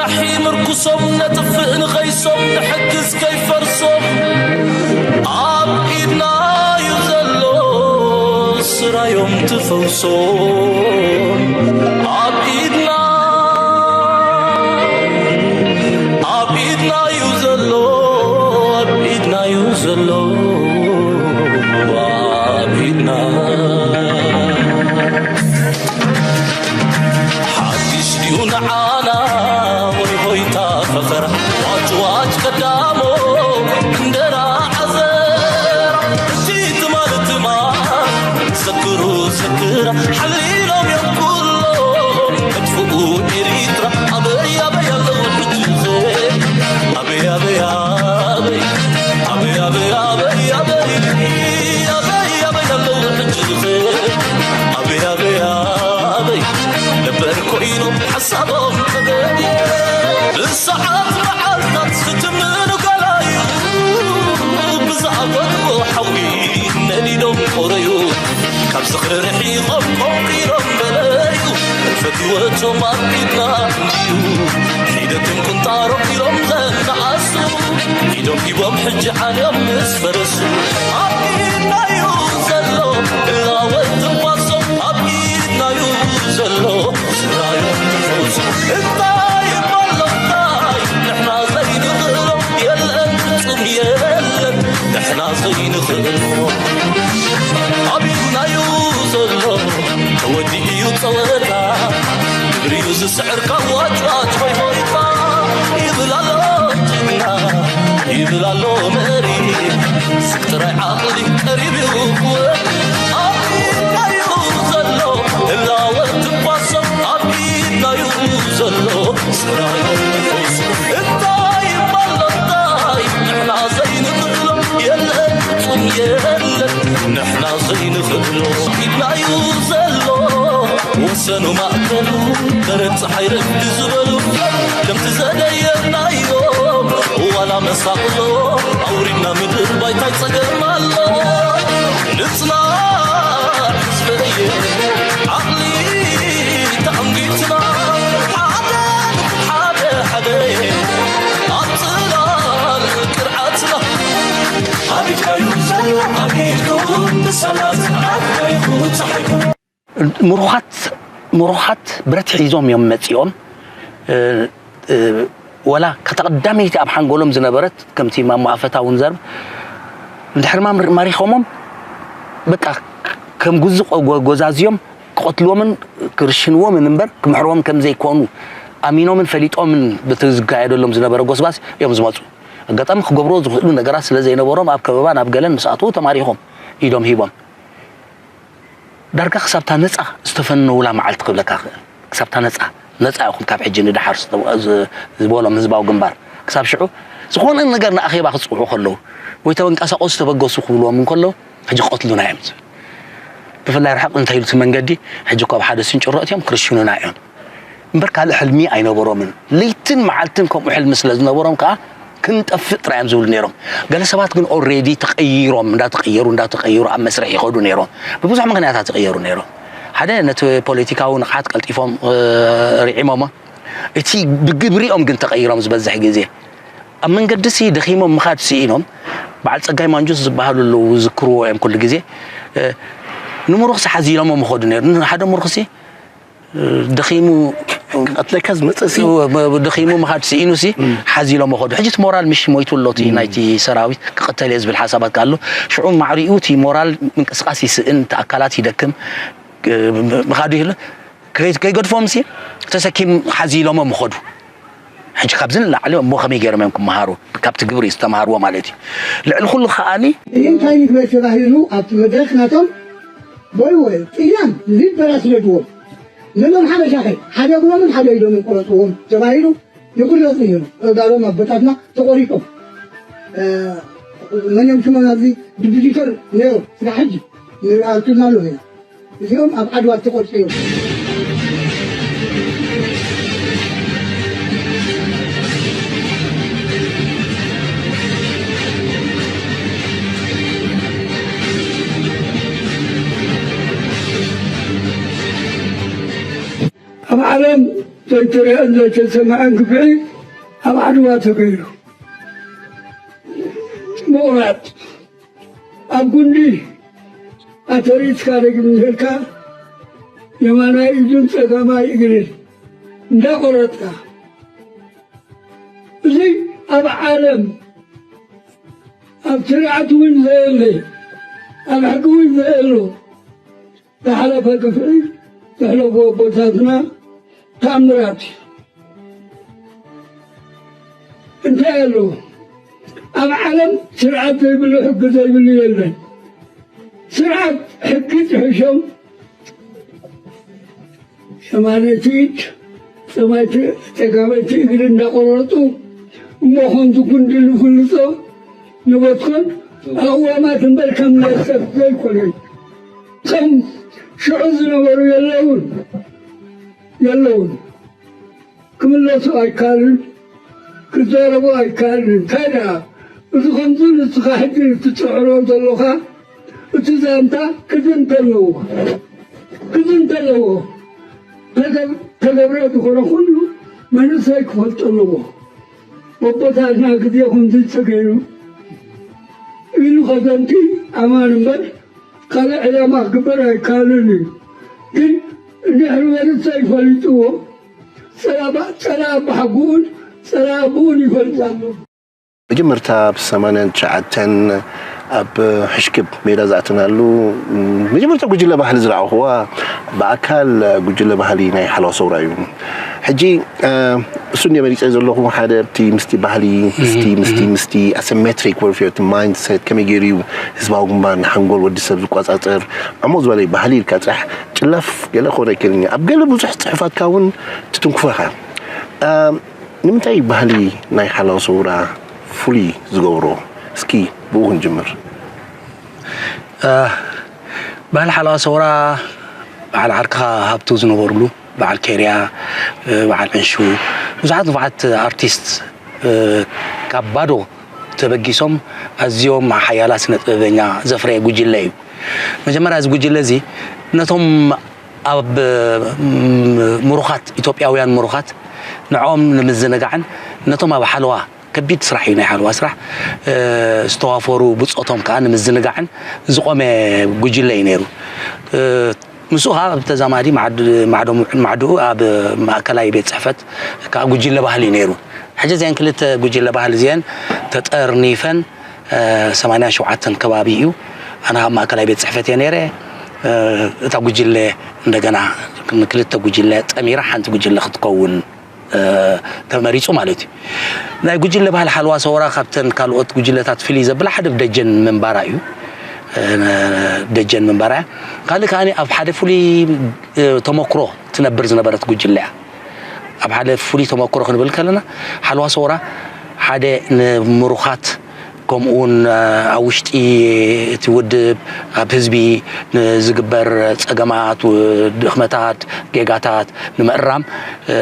ምርኩሶም ነጥፍእ ንኸይሶም ንሕግዝ ከይፈርሶም ኣብ ኢድና እዩ ዘሎ ስራዮም ትፈውሶም ኣብ ኢድና ኣብ ኢድና እዩ ዘሎ ኣብ ኢድና እዩ ዘሎ ኣብ ኢድና ሓድሽ ድዩ ንዓና ወይ ሆይታ ፈኸራ ዋጭ ዋጭ ቀዳሞ እንደራ ዓዘራ እቲ ትማል ትማል ዘክሩ ዘክራ ሓሊሎም እዮም ኩሎም መጥፍኡ ኤሪትራ ኣበይ ኣበይ ኣለዉ ሕጂ ኸ ኣበይ ኣበይ ኣበይ ኣበይ ኣበይ ኣበይ ኣበይ ኣበይ ኣበይ ኣለዉ ሕጂ ኸ ኣበይ ኣበይ ኣበይ ነበር ኮይኖም ሓሳቦም ተገዲ ብሰዓት መዓልታት ዝትምኑ ገላዩ ብዝኣፈትዎ ሓዊ ነዲዶም ቆረዩ ካብ ዝኽሪ ርሒቖም ቆንቂሮም በለዩ ፈትወቶም ኣብ ኢድና እንድዩ ሒደትን ቁንጣሮም ኢሎም ዘነኣሱ ኢዶም ሂቦም ሕጂ ዓንዮም ምስ ፈረሱ ኣብ ኢድናዩ ዘሎ እላወት ትንፋሶም ኣብ ኢድናዩ ዘሎ ስራዮም ትፈውሱ እንታይ እሞ ኣሎ እንታይ ንሕና ዘይንኽእሎ የለን ፍጹም የለን ንሕና ዘይንኽእሎ ኣብ ኢድናዩ ዘሎ ተወዲኡ እዩ ጸወታ ግብሪዩ ዝስዕር ካብ ዋጭዋጭ ወይ ሆይታ ይብል ኣሎ ጅግና ይብል ኣሎ መሪ ስግ ጥራይ ዓቕሊ ቀሪብ እዩ ክወዲ ኣብ ኢድናዩ ዘሎ ህላወ ትንፋሶም ኣብ ኢድናዩ ዘሎ ስራዮም ትፈውሱ እንታይ እሞ ኣሎ እንታይ ንሕና ዘይንኽእሎ የለን ፍጹም የለን ንሕና ዘይንኽእሎ ኢድናዩ ዘሎ ወሰኑ ማእከሉ በረድ ፀሓይ ረፍዲ ዝበሉ ከምቲ ዘደየናዮም ዋላ መሳቕሎ ኣውሪድና ምድር ባይታይ ፀገም ኣሎ ንፅናዕ ህዝበየ ዓቕሊ ተኣንጊትና ሓደ ሓደ ሓደ ኣብ ፅላል ቅርዓትና ኣቢትካዩ ዘሎ ኣቢትኩም ብሰላት ኣቢትካዩ ፀሓይኩም ምሩኻት ምሩኻት ብረት ሒዞም እዮም መፂኦም። እ፣ እ፣ ወላ ከታ ቀዳመይቲ ኣብ ሓንጎሎም ዝነበረት ከምቲ ማሞ ኣፈታ እውን ዘርብ እንድሕር ማም- ማሪኾሞም በቃ ከም ጉዚ ቆ- ጎ- ጎዛዝዮም ክቐትልዎምን ክርሽንዎምን እምበር ክምሕርዎም ከም ዘይኮኑ ኣሚኖምን ፈሊጦምን በቲ ዝካየደሎም ዝነበረ ጎስባስ እዮም ዝመፁ። ኣጋጣሚ ክገብርዎ ዝኽእሉ ነገራት ስለ ዘይነበሮም ኣብ ከበባ ናብ ገለን ምስ ኣትዉ ተማሪኾም ኢዶም ሂቦም ዳርጋ ክሳብታ ነጻ ዝተፈነውላ መዓልቲ ክብለካ ክእል ክሳብታ ነጻ ነጻ ኢኹም ካብ ሕጂ ንደሓር ዝበሎም ህዝባዊ ግንባር ክሳብ ሽዑ ዝኾነ ነገር ንኣኼባ ክፅውዑ ከለዉ ወይ ተበንቀሳቀሱ ተበገሱ ክብልዎም እንከለዉ ሕጂ ቀትሉና እዮም ዝብል ብፍላይ ርሕቕ እንተይሉ እቲ መንገዲ ሕጂ እኮ ኣብ ሓደ ስንጭሮ እትዮም ክርሽኑና እዮም እምበር ካልእ ሕልሚ ኣይነበሮምን ለይትን መዓልትን ከምኡ ሕልሚ ስለ ዝነበሮም ከዓ ክንጠፍእ ጥራይ እዮም ዝብሉ ነይሮም። ገለ ሰባት ግን ኦሬዲ ተቐይሮም እንዳተቐየሩ እንዳተቐየሩ ኣብ መስርሕ ይኸዱ ነይሮም። ብብዙሕ ምኽንያታት ይቕየሩ ነይሮም። ሓደ ነቲ ፖለቲካዊ ንቕሓት ቀልጢፎም ርዒሞሞ እቲ ብግብሪኦም ግን ተቐይሮም ዝበዝሕ ግዜ ኣብ መንገዲ ሲ ደኺሞም ምኻድ ስኢኖም በዓል ፀጋይ ማንጁስ ዝበሃሉ ኣለዉ ዝክርዎ እዮም ኩሉ ግዜ ንምሩኽሲ ሓዚሎሞ ምኸዱ ነይሩ ሓደ ምሩኽሲ ደኺሙ ቀትለካ ዝመፀ ሲ ደኺሙ ምኻድ ስኢኑ ሲ ሓዚሎ መኸዱ ሕጂ እቲ ሞራል ምሽ ሞይቱ ኣሎ እቲ ናይቲ ሰራዊት ክቐተል እየ ዝብል ሓሳባት ኣሎ ሽዑ ማዕሪኡ እቲ ሞራል ምንቅስቃስ ይስእን እቲ ኣካላት ይደክም ምኻዱ ይህሉ ከይገድፎም ሲ ተሰኪም ሓዚሎሞ ምኸዱ ሕጂ ካብዚ ንላዕሊ እሞ ከመይ ገይሮም እዮም ክመሃሩ ካብቲ ግብሪ ዝተምሃርዎ ማለት እዩ ልዕሊ ኩሉ ከዓኒ እንታይ ይግበር ተባሂሉ ኣብቲ መድረክ ናቶም በልዎ ጥያም ሊበራስ ነድዎም ነሎም ሓበሻኸ ሓደ እግሮምን ሓደ ኢዶምን ቆረፅዎም ተባሂሉ ይቁረፁ ነይሩ። ተጋሮም ኣቦታትና ተቆሪጦም መን እዮም ሽሞም ኣብዚ ድብዲተር ነይሩ ስጋ ሕጂ ንርኣልቱና ኣሎ ኢና። እዚኦም ኣብ ዓድዋ ዝተቆርፁ እዮም። ኣብ ዓለም ዘይተረአን ዘይተሰምዐን ግፍዒ ኣብ ዓድዋ ተገይሩ። ምቑራጽ ኣብ ጉንዲ ኣተሪትካ፣ ደግም እንሄልካ የማናይ ኢዱን ጸጋማይ እግርን እንዳቆረጥካ፣ እዚ ኣብ ዓለም ኣብ ስርዓት እውን ዘየለ፣ ኣብ ሕጊ እውን ዘየሎ፣ ዝሓለፈ ግፍዒ ዘሕለፉ ኣቦታትና ተኣምራት እዩ። እንታይ ኣሎ? ኣብ ዓለም ስርዓት ዘይብሉ፣ ሕጊ ዘይብሉ የለን። ስርዓት፣ ሕጊ ጥሒሾም የማነይቲ ኢድ፣ ጸማይቲ፣ ጸጋመይቲ እግሪ እንዳቆረጡ፣ እሞ ከምዚ ጉንዲ ንፍልጾ ንበትኮን ኣእዋማት እምበር ከም ናይ ሰብ ዘይኮነን። ከም ሽዑ ዝነበሩ የለውን፣ የለውን። ክምለሱ ኣይካልን፣ ክዛረቡ ኣይካልን። እንታይ ደኣ፣ እዚ ከምዚ ንስኻ ሕጂ እትጽዕሮ ዘሎኻ፣ እቲ ዛንታ ክዝንተ ኣለዎ፣ ክዝንተ ኣለዎ። ተገብ-፣ ተገብረ ዝኾነ ኩሉ መንእሰይ ክፈልጦ ኣለዎ። ኣቦታትና ግዜ ከምዚ ተገይሩ ኢሉ ከዘንቲ ኣማን እምበር፣ ካልእ ዕላማ ክግበር ኣይከኣልን እዩ። ግን እንድሕሪ መንእሰይ ፈሊጥዎ፣ ጸላባ-፣ ጸላእ ኣባሓጉኡን ጸላእ ኣቦኡን ይፈልጥ ኣሎ። መጀመርታ ኣብ ሰማንያን ትሽዓተን ኣብ ሕሽክብ ሜዳ ዝኣተናሉ፣ ም፣ መጀመርታ ጉጅለ ባህሊ ዝረኣኹዋ ብኣካል ጉጅለ ባህሊ ናይ ሓለዋ ሰውራ እዩ። ሕጂ፣ እ፣ እሱ እንደ መሪጸ ዘለኹ ሓደ ኣብቲ ምስቲ ባህሊ፣ ምስቲ፣ ምስቲ፣ ምስቲ ኣሰሜትሪክ ወርፌር፣ እቲ ማይንድሴት ከመይ ገይሩ እዩ ህዝባዊ ግንባር ንሓንጎል ወዲ ሰብ ዝቆጻጸር፣ ዕሙቕ ዝበለ ባህሊ ኢልካ ጥራሕ ጭላፍ ገለ ክኾን ኣይክእልን እዩ። ኣብ ገለ ብዙሕ ጽሑፋትካ እውን ትትንክፎ ኢኻ። እ፣ ንምንታይ ባህሊ ናይ ሓላው ሰውራ ፍሉይ ዝገብሮ? እስኪ ብኡ ክንጅምር። እ፣ ባህሊ ሓላዋ ሰውራ በዓል ዓርክኻ ሃብቱ ዝነበርሉ፣ በዓል ኬርያ፣ እ፣ በዓል ዕንሹ፣ ብዙሓት ንፉዓት ኣርቲስት፣ እ፣ ካብ ባዶ ተበጊሶም ኣዝዮም ሓያላት ስነ ጥበበኛ ዘፍረየ ጉጅለ እዩ። መጀመርያ እዚ ጉጅለ እዚ ነቶም ኣብ፣ ም-፣ ምሩኻት፣ ኢትዮጵያውያን ምሩኻት ንዕኦም ንምዝንጋዕን ነቶም ኣብ ሓለዋ፣ ከቢድ ስራሕ እዩ ናይ ሓለዋ ስራሕ፣ እ፣ ዝተዋፈሩ ብጾቶም ከኣ ንምዝንጋዕን ዝቖመ ጉጅለ እዩ ነይሩ። እ፣ ምስኡ ከኣ ብተዛማዲ ማዕድ-፣ ማዕዶ-፣ ማዕድኡ ኣብ ማእከላይ ቤት ጽሕፈት ከኣ ጉጅለ ባህሊ እዩ ነይሩ። ሕጂ እዚአን ክልተ ጉጅለ ባህሊ እዚአን ተጠርኒፈን፣ እ፣ ሰማንያን ሸውዓተን ከባቢ እዩ። ኣነ ኣብ ማእከላይ ቤት ጽሕፈት እየ ነይረ። እ፣ እታ ጉጅለ እንደገና ንክልተ ጉጅለ ጠሚራ ሓንቲ ጉጅለ ክትከውን፣ እ፣ ተመሪጹ ማለት እዩ። ናይ ጉጅለ ባህሊ ሓለዋ ሰውራ ካብተን ካልኦት ጉጅለታት ፍልይ ዘብላ ሓደ ደጀን ምንባራ እዩ። እ፣ ደጀን ምንባራ እያ። ካልእ ከኣ ኣብ ሓደ ፍሉይ፣ እ፣ ተመክሮ ትነብር ዝነበረት ጉጅለ እያ። ኣብ ሓደ ፍሉይ ተመክሮ ክንብል ከለና፣ ሓለዋ ሰውራ ሓደ ንምሩኻት፣ ከምኡውን ኣብ ውሽጢ እቲ ውድብ፣ ኣብ ህዝቢ ንዝግበር ጸገማት፣ ው-፣ ድኽመታት፣ ጌጋታት ንምእራም፣ እ፣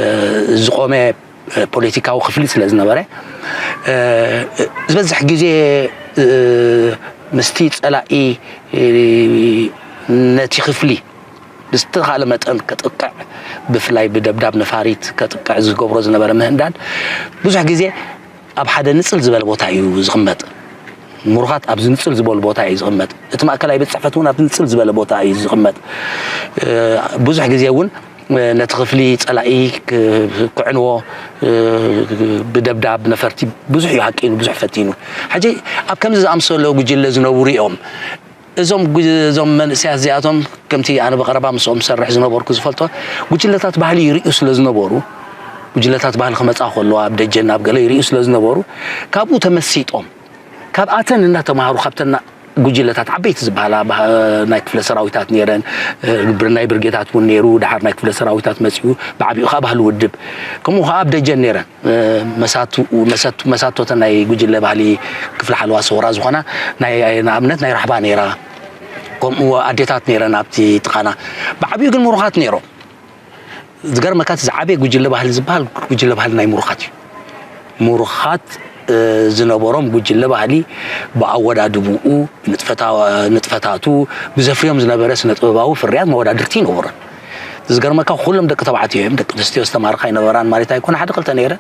ዝቖመ፣ እ፣ ፖለቲካዊ ክፍሊ ስለ ዝነበረ፣ እ፣ ዝበዝሕ ግዜ፣ እ፣ ምስቲ ጸላኢ፣ እ፣ ነቲ ክፍሊ ብዝተኻለ መጠን ከጥቅዕ፣ ብፍላይ ብደብዳብ ነፋሪት ከጥቅዕ ዝገብሮ ዝነበረ ምህንዳድ፣ ብዙሕ ግዜ ኣብ ሓደ ንጽል ዝበለ ቦታ እዩ ዝቕመጥ። ምሩኻት ኣብ ዝንጽል ዝበሉ ቦታ እዩ ዝቕመጥ። እቲ ማእከላይ ቤት ጽሕፈት እውን ኣብ ንጽል ዝበለ ቦታ እዩ ዝቕመጥ። እ፣ ብዙሕ ግዜ እውን፣ እ፣ ነቲ ክፍሊ ጸላኢ ክ-፣ ክዕንዎ፣ እ፣ ብደብዳብ ነፈርቲ ብዙሕ እዩ ሃቂኑ፣ ብዙሕ ፈቲኑ። ሕጂ ኣብ ከምዚ ዝኣምሰሎ ጉጅለ ዝነብሩ እዮም። እዞም ጉ-፣ እዞም መንእሰያት እዚኣቶም፣ ከምቲ ኣነ ብቐረባ ምስኦም ዝሰርሕ ዝነበርኩ ዝፈልጦ፣ ጉጅለታት ባህሊ ይርእዩ ስለ ዝነበሩ፣ ጉጅለታት ባህሊ ክመጻ ከለዋ ኣብ ደጀን ኣብ ገለ ይርእዩ ስለ ዝነበሩ፣ ካብኡ ተመሲጦም፣ ካብኣተን እናተማሃሩ፣ ካብተን ጉጅለታት ዓበይቲ ዝበሃላ፣ ባህ-፣ ናይ ክፍለ ሰራዊታት ነይረን፣ እ፣ ብር-፣ ናይ ብርጌታት እውን ነይሩ፣ ደሓር ናይ ክፍለ ሰራዊታት መጺኡ፣ ብዓቢኡ ከኣ ባህሊ ውድብ፣ ከምኡ ከኣ ኣብ ደጀን ነይረን። እ፣ መሳቱ-፣ መሰት-፣ መሳቶተ ናይ ጉጅለ ባህሊ ክፍሊ ሓለዋ ሰውራ ዝኾና ናይ፣ ንኣብነት ናይ ራሕባ ነይራ፣ ከምኡ ኣዴታት ነይረን ኣብቲ ጥቓና። ብዓቢኡ ግን ምሩኻት ነይሮም። ዝገርመካ፣ እቲ ዝዓበየ ጉጅለ ባህሊ ዝበሃል ጉጅለ ባህሊ ናይ ምሩኻት እዩ። ምሩኻት፣ እ፣ ዝነበሮም ጉጅለ ባህሊ ብኣወዳድብኡ፣ ንጥፈታ-፣ ንጥፈታቱ፣ ብዘፍርዮም ዝነበረ ስነ ጥበባዊ ፍርያት መወዳድርቲ ይነበሮን። ዝገርመካ ኩሎም ደቂ ተባዕትዮ እዮም፣ ደቂ ኣንስትዮ ዝተማርኻ ኣይነበራን ማለት ኣይኮነ። ሓደ ክልተ ነይረ፣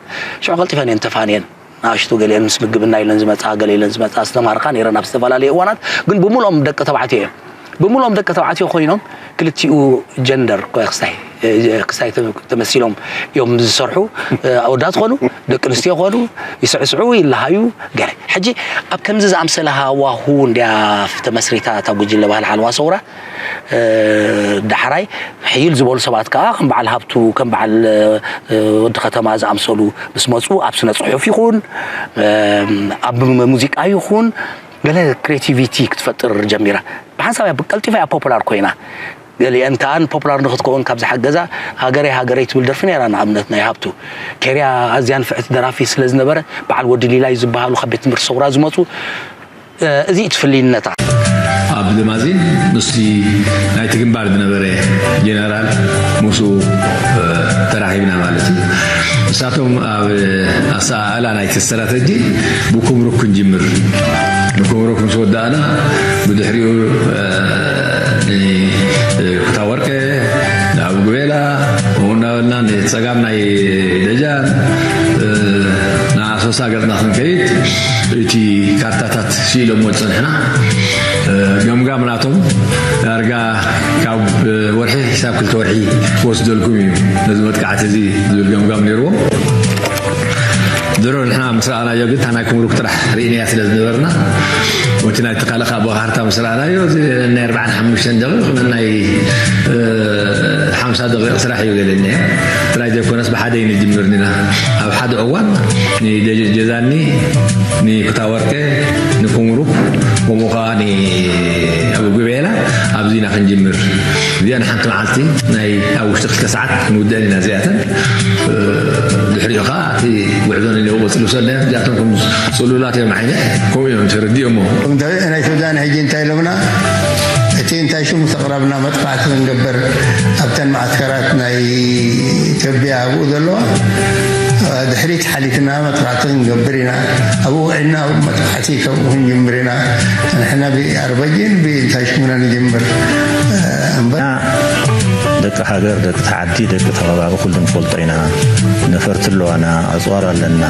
ሽዑ ቀልጢፈን እየን ተፋንየን። ንኣሽቱ ገሊአን ምስ ምግብና ኢለን ዝመፃ፣ ገለ ኢለን ዝመፃ ዝተማርኻ ነይረን ኣብ ዝተፈላለዩ እዋናት። ግን ብምልኦም ደቂ ተባዕትዮ እዮም። ብምልኦም ደቂ ተባዕትዮ ኮይኖም ክልቲኡ ጀንደር ኮ-፣ ክስታይ ክስታይ ተ-፣ ተመሲሎም እዮም ዝሰርሑ። ኣወዳት ኾኑ ደቂ ኣንስትዮ ኾኑ ይስዕስዑ፣ ይለሃዩ። ገለ ሕጂ ኣብ ከምዚ ዝኣምሰለ ሃዋሁ እንድያ ተመስሪታ እታ ጉጅለ ባህሊ ሓለዋ ሰውራ። ዳሕራይ ሕይል ዝበሉ ሰባት ከዓ ከም በዓል ሃብቱ፣ ከም በዓል ወዲ ከተማ ዝኣምሰሉ ምስ መፁ ኣብ ስነ ፅሑፍ ይኹን ኣብ ሙዚቃ ይኹን ገለ ክሬቲቪቲ ክትፈጥር ጀሚራ። ብሓንሳብ እያ ቀልጢፋ እያ ፖፑላር ኮይና። ገሊአን ከኣ ፖፑላር ንክትከውን ካብ ዝሓገዛ ሃገረይ ሃገረይ ትብል ደርፊ ነይራ። ንኣብነት ናይ ሃብቱ ኬርያ ኣዝያ ንፍዕቲ ደራፊ ስለ ዝነበረ በዓል ወዲ ሊላይ ዝበሃሉ ካብ ቤት ትምህርቲ ሰውራ ዝመፁ። እዚ እዩ እቲ ፍልይነታ። ኣብ ድማዚን ምስቲ ናይቲ ግንባር ዝነበረ ጀነራል ምስኡ ተራኺብና ማለት እዩ። ንሳቶም ኣብ ኣሰኣእላ ናይቲ ስትራተጂ ብኩምሩክ ክንጅምር፣ ንኩምሩክ ምስ ወዳእና ብድሕሪኡ ንኩታወርቀ፣ ንኣቡጉቤላ ከምኡ እናበልና ንጸጋም ናይ ደጃን ንኣሶሳ ገጽና ክንከይድ እቲ ካርታታት ስኢሎሞ ዝጸንሕና ገምጋም ናቶም ዳርጋ ካብ ወርሒ ክሳብ ክልተ ወርሒ ክወስደልኩም እዩ ነዚ መጥቃዕቲ እዚ ዝብል ገምጋም ነይርዎም። ድሮ ንሕና ምስ ረኣናዮ ግን እታ ናይ ኩምሩክ ጥራሕ ርኢናያ ስለ ዝነበርና፣ ወቲ ናይ ተኻለ ካብ ካርታ ምስ ረኣናዮ፣ እዚ ናይ ኣርባዓን ሓሙሽተን ደቂቕ፣ ናይ ሓምሳ ደቂቕ ስራሕ እዩ ገለ እኒሀ። ጥራይ ዘይኮነስ ብሓደ እዩ ንጅምር ኒና። ኣብ ሓደ እዋን ንደጀ ጀዛኒ፣ ንኩታወርቀ፣ ንኩምሩክ፣ ከምኡ ከዓ ንኣቡ ጉቤላ ኣብዚ ኢና ክንጅምር። እዚኣ ንሓንቲ መዓልቲ ናይ ኣብ ውሽጢ ክልተ ሰዓት ክንውድአን ኢና እዚኣተን። ድሕሪኡ ከዓ እቲ ጉዕዞ ንኔው ቀፅሉ ሰለ እዚኣቶም ከም ፅሉላት እዮም ዓይነ ከምኡ እዮም ተረዲኦሞ። ናይ ሱዳን ሕጂ እንታይ ኢሎምና? እቲ እንታይ ሽሙ ተቕረብና መጥቃዕቲ ክንገብር ኣብተን ማዓስከራት ናይ ኢትዮጵያ ኣብኡ ዘለዋ ድሕሪት ሓሊፍና መጥቃዕቲ ክንገብር ኢና። ኣብኡ ውዒልና ኣብኡ መጥቃዕቲ ከምኡ ክንጅምር ኢና። ንሕና ብኣርበጂን ብእንታይ ሽሙና ንጅምር እምበር። ደቂ ሃገር፣ ደቂ ተዓዲ፣ ደቂ ተኸባቢ ኩሉ ንፈልጦ ኢና። ነፈርቲ ኣለዋና፣ ኣፅዋር ኣለና።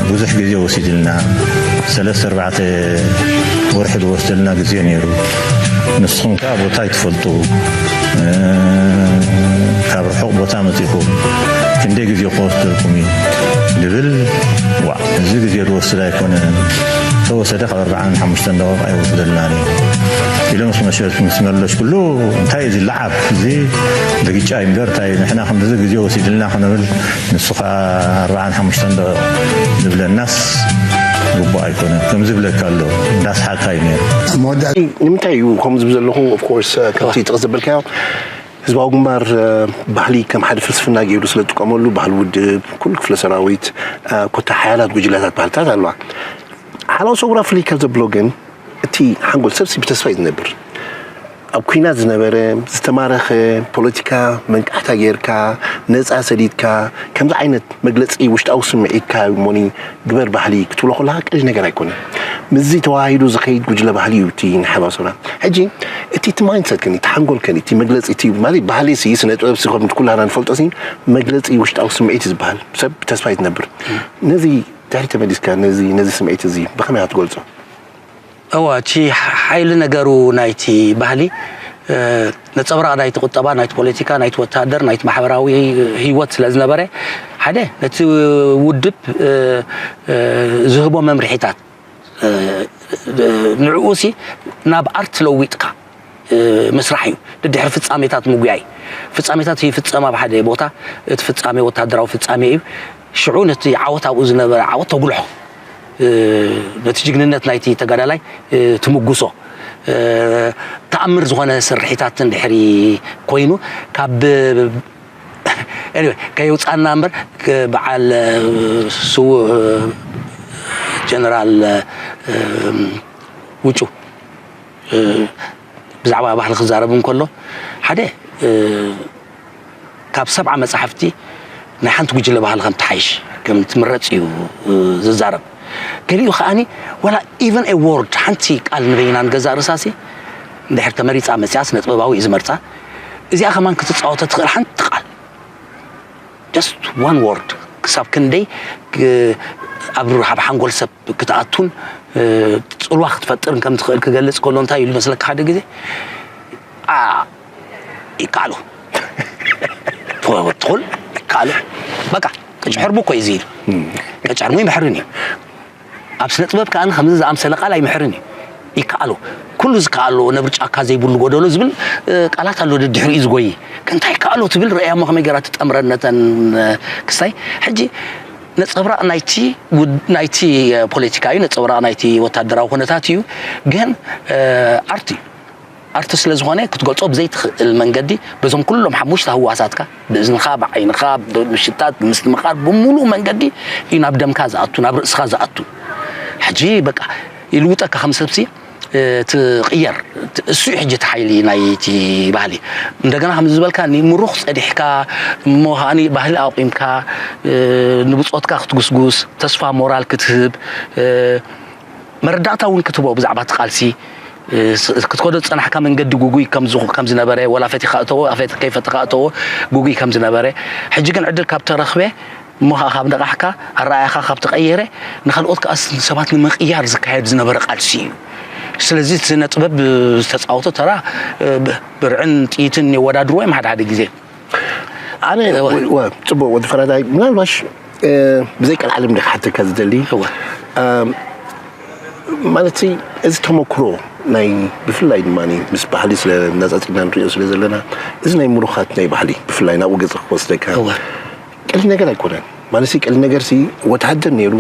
ብዙሕ ግዜ ወሲድልና፣ ሰለስተ ኣርባዕተ ወርሒ ዝወስደልና ግዜ ነይሩ። ንስኹም ከዓ ቦታ ኣይትፈልጡ፣ ካብ ርሑቕ ቦታ መፂኹም ክንደይ ግዜ ክወስደልኩም እዩ ዝብል፣ ዋእ፣ እዚ ግዜ ዝወስድ ኣይኮነን፣ ተወሰደ ካብ ኣርባዓን ሓሙሽተን ደቂቕ ኣይወስደልናን እዩ ኢሎም ምስ መሸ-፣ ምስ መለስኩሉ፣ እንታይ እዩ እዚ ለዓብ፣ እዚ ርግጫ እዩ እምበር፣ እንታይ ንሕና ክንድዚ ግዜ ወሲድልና ክንብል፣ ንሱ ከዓ ኣርባዓን ሓሙሽተን ደቂቕ ዝብለናስ ግቡእ ኣይኮነን። ከምዚ ይብለካ ኣሎ፣ እንዳስሓቕካ እዩ ነይሩ። ኣብ መወዳእታ ንምንታይ እዩ ከምኡ ዝብል ዘለኹ? Of course፣ ከምቲ ጥቕስ ዘበልካዮ ህዝባዊ ግንባር ባህሊ ከም ሓደ ፍልስፍና ገይሩ ስለ ዝጥቀመሉ፣ ባህሊ ውድብ፣ ኩሉ ክፍለ ሰራዊት፣ ኮታ ሓያላት ጉጅለታት ባህልታት ኣለዋ። ሓላው ሰውራ ፍልይ ካብ ዘብሎ ግን እቲ ሓንጎል ሰብሲ ብተስፋ እዩ ዝነብር። ኣብ ኲናት ዝነበረ፣ ዝተማረኸ፣ ፖለቲካ መንቃሕታ ጌርካ፣ ነጻ ሰዲድካ፣ ከምዚ ዓይነት መግለጺ ውሽጣዊ ስምዒትካ እሞኒ ግበር ባህሊ ክትብሎ ከለኻ ቀሊል ነገር ኣይኮነን። ምስዚ ተዋሂዱ ዝኸይድ ጉጅለ ባህሊ እዩ እቲ ናይ ሓባር ሰውራ። ሕጂ እቲ እቲ ማይንድሰት ከኒ፣ እቲ ሓንጎል ከኒ፣ እቲ መግለጺ፣ እቲ ማለት ባህሊ ሲ፣ ስነ ጥበብ ሲ፣ ከም ኩላና ንፈልጦ ሲ፣ መግለጺ ውሽጣዊ ስምዒት እዩ ዝበሃል። ሰብ ተስፋ እዩ ዝነብር። ነዚ ድሕሪ ተመሊስካ፣ ነዚ፣ ነዚ ስምዒት እዚ ብኸመይ ክትገልጾ? እወ፣ እቲ ሓይሊ ነገሩ ናይቲ ባህሊ፣ ነጸብራቕ ናይቲ ቁጠባ፣ ናይቲ ፖለቲካ፣ ናይቲ ወተሃደር፣ ናይቲ ማሕበራዊ ህይወት ስለ ዝነበረ፣ ሓደ ነቲ ውድብ ዝህቦ መምርሒታት፣ ንዕኡሲ ናብ ኣርት ለዊጥካ ምስራሕ እዩ። ድድሕሪ ፍጻሜታት ምጉያይ። ፍጻሜታት ይፍጸም ኣብ ሓደ ቦታ፣ እቲ ፍጻሜ ወተሃደራዊ ፍጻሜ እዩ። ሽዑ ነቲ ዓወት ኣብኡ ዝነበረ ዓወት ተጉልሖ። ነቲ ጅግንነት ናይቲ ተጋዳላይ ትምጉሶ። ተኣምር ዝኾነ ስርሒታት እንድሕሪ ኮይኑ ካብ anyway ከየውፃና እምበር በዓል ስዉእ ጀነራል ውጩ ብዛዕባ ባህሊ ክዛረብ እንከሎ ሓደ ካብ ሰብዓ መጻሕፍቲ ናይ ሓንቲ ጉጅለ ባህሊ ከም ትሓይሽ ከም ትምረጽ እዩ ዝዛረብ። ገሊኡ ከኣኒ ዋላ even a word ሓንቲ ቃል ንበይና ንገዛእ ርእሳሲ እንድሕር ተመሪጻ መጽያ ስነ ጥበባዊ እዩ ዝመርጻ። እዚኣ ከማን ክትፃወተ ትኽእል ሓንቲ ቃል፣ just one word፣ ክሳብ ክንደይ ኣብ ሓንጎል ሰብ ክትኣቱን ፅልዋ ክትፈጥርን ከም ትኽእል ክገልፅ ከሎ እንታይ ኢሉ መስለካ ሓደ ግዜ ይከኣሎ ትኹል ይከኣሎ በቃ ቅጭ ሕርቡ እኮ እዩ ዝኢሉ ቅጭ ሕርሙ ይምሕርን እዩ ኣብ ስነ ጥበብ ከኣ ከምዚ ዝኣምሰለ ቃል ኣይምሕርን እዩ ይከኣሎ ኩሉ ዝከኣሎ ነብሪ ጫካ ዘይብሉ ጎደሎ ዝብል ቃላት ኣሎ ድድሕሪኡ ዝጎይ እንታይ ከኣሎ ትብል ርእያ እሞ ከመይ ገራ ትጠምረን ነተን ክስታይ ሕጂ ነጸብራቕ ናይቲ ናይቲ ፖለቲካ እዩ ነጸብራቕ ናይቲ ወታደራዊ ኩነታት እዩ ግን ኣርቲ ኣርቲ ስለ ዝኾነ ክትገልጾ ብዘይትኽእል መንገዲ በዞም ኩሎም ሓሙሽተ ህዋሳትካ ብእዝንኻ ብዓይንኻ ብምሽታት ብምስትምቓር ብምሉእ መንገዲ እዩ ናብ ደምካ ዝኣቱ ናብ ርእስኻ ዝኣቱ ሕጂ በቃ ይልውጠካ ከም ሰብሲ ትቕየር እሱ እዩ ሕጂ እቲ ሓይሊ ናይቲ ባህሊ እንደገና ከም ዝበልካ ምሩኽ ጸዲሕካ እሞ ከዓኒ ባህሊ ኣቑምካ ንብጾትካ ክትጉስጉስ ተስፋ ሞራል ክትህብ መረዳእታ እውን ክትህቦ ብዛዕባ እቲ ቃልሲ ክትከዶ ዝፀናሕካ መንገዲ ጉጉይ ከም ዝነበረ ወላ ፈቲኻ እተዎ ከይፈተኻ እተዎ ጉጉይ ከም ዝነበረ ሕጂ ግን ዕድል ካብ ተረኽበ እሞ ከዓ ካብ ነቓሕካ ኣረኣያኻ ካብ ተቐየረ ንካልኦት ከዓ ሰባት ንምቕያር ዝካየድ ዝነበረ ቃልሲ እዩ ስለዚ እቲ ስነ ጥበብ ዝተፃወቶ ተራ ብርዕን ጥይትን የወዳድርዎ እዮም ሓደ ሓደ ግዜ ኣነ ጽቡቅ ወዲ ፈራዳይ ምናልባሽ ብዘይ ቀልዓለም ዲካ ሓተካ ዝደሊ ማለት እዚ ተመክሮ ናይ ብፍላይ ድማ ምስ ባህሊ ስለ እናፃፂና ንሪኦ ስለ ዘለና እዚ ናይ ምሩኻት ናይ ባህሊ ብፍላይ ናብኡ ገፅ ክወስደካ ቀሊል ነገር ኣይኮነን ማለት ቀሊል ነገር ሲ ወተሃደር ነይሩ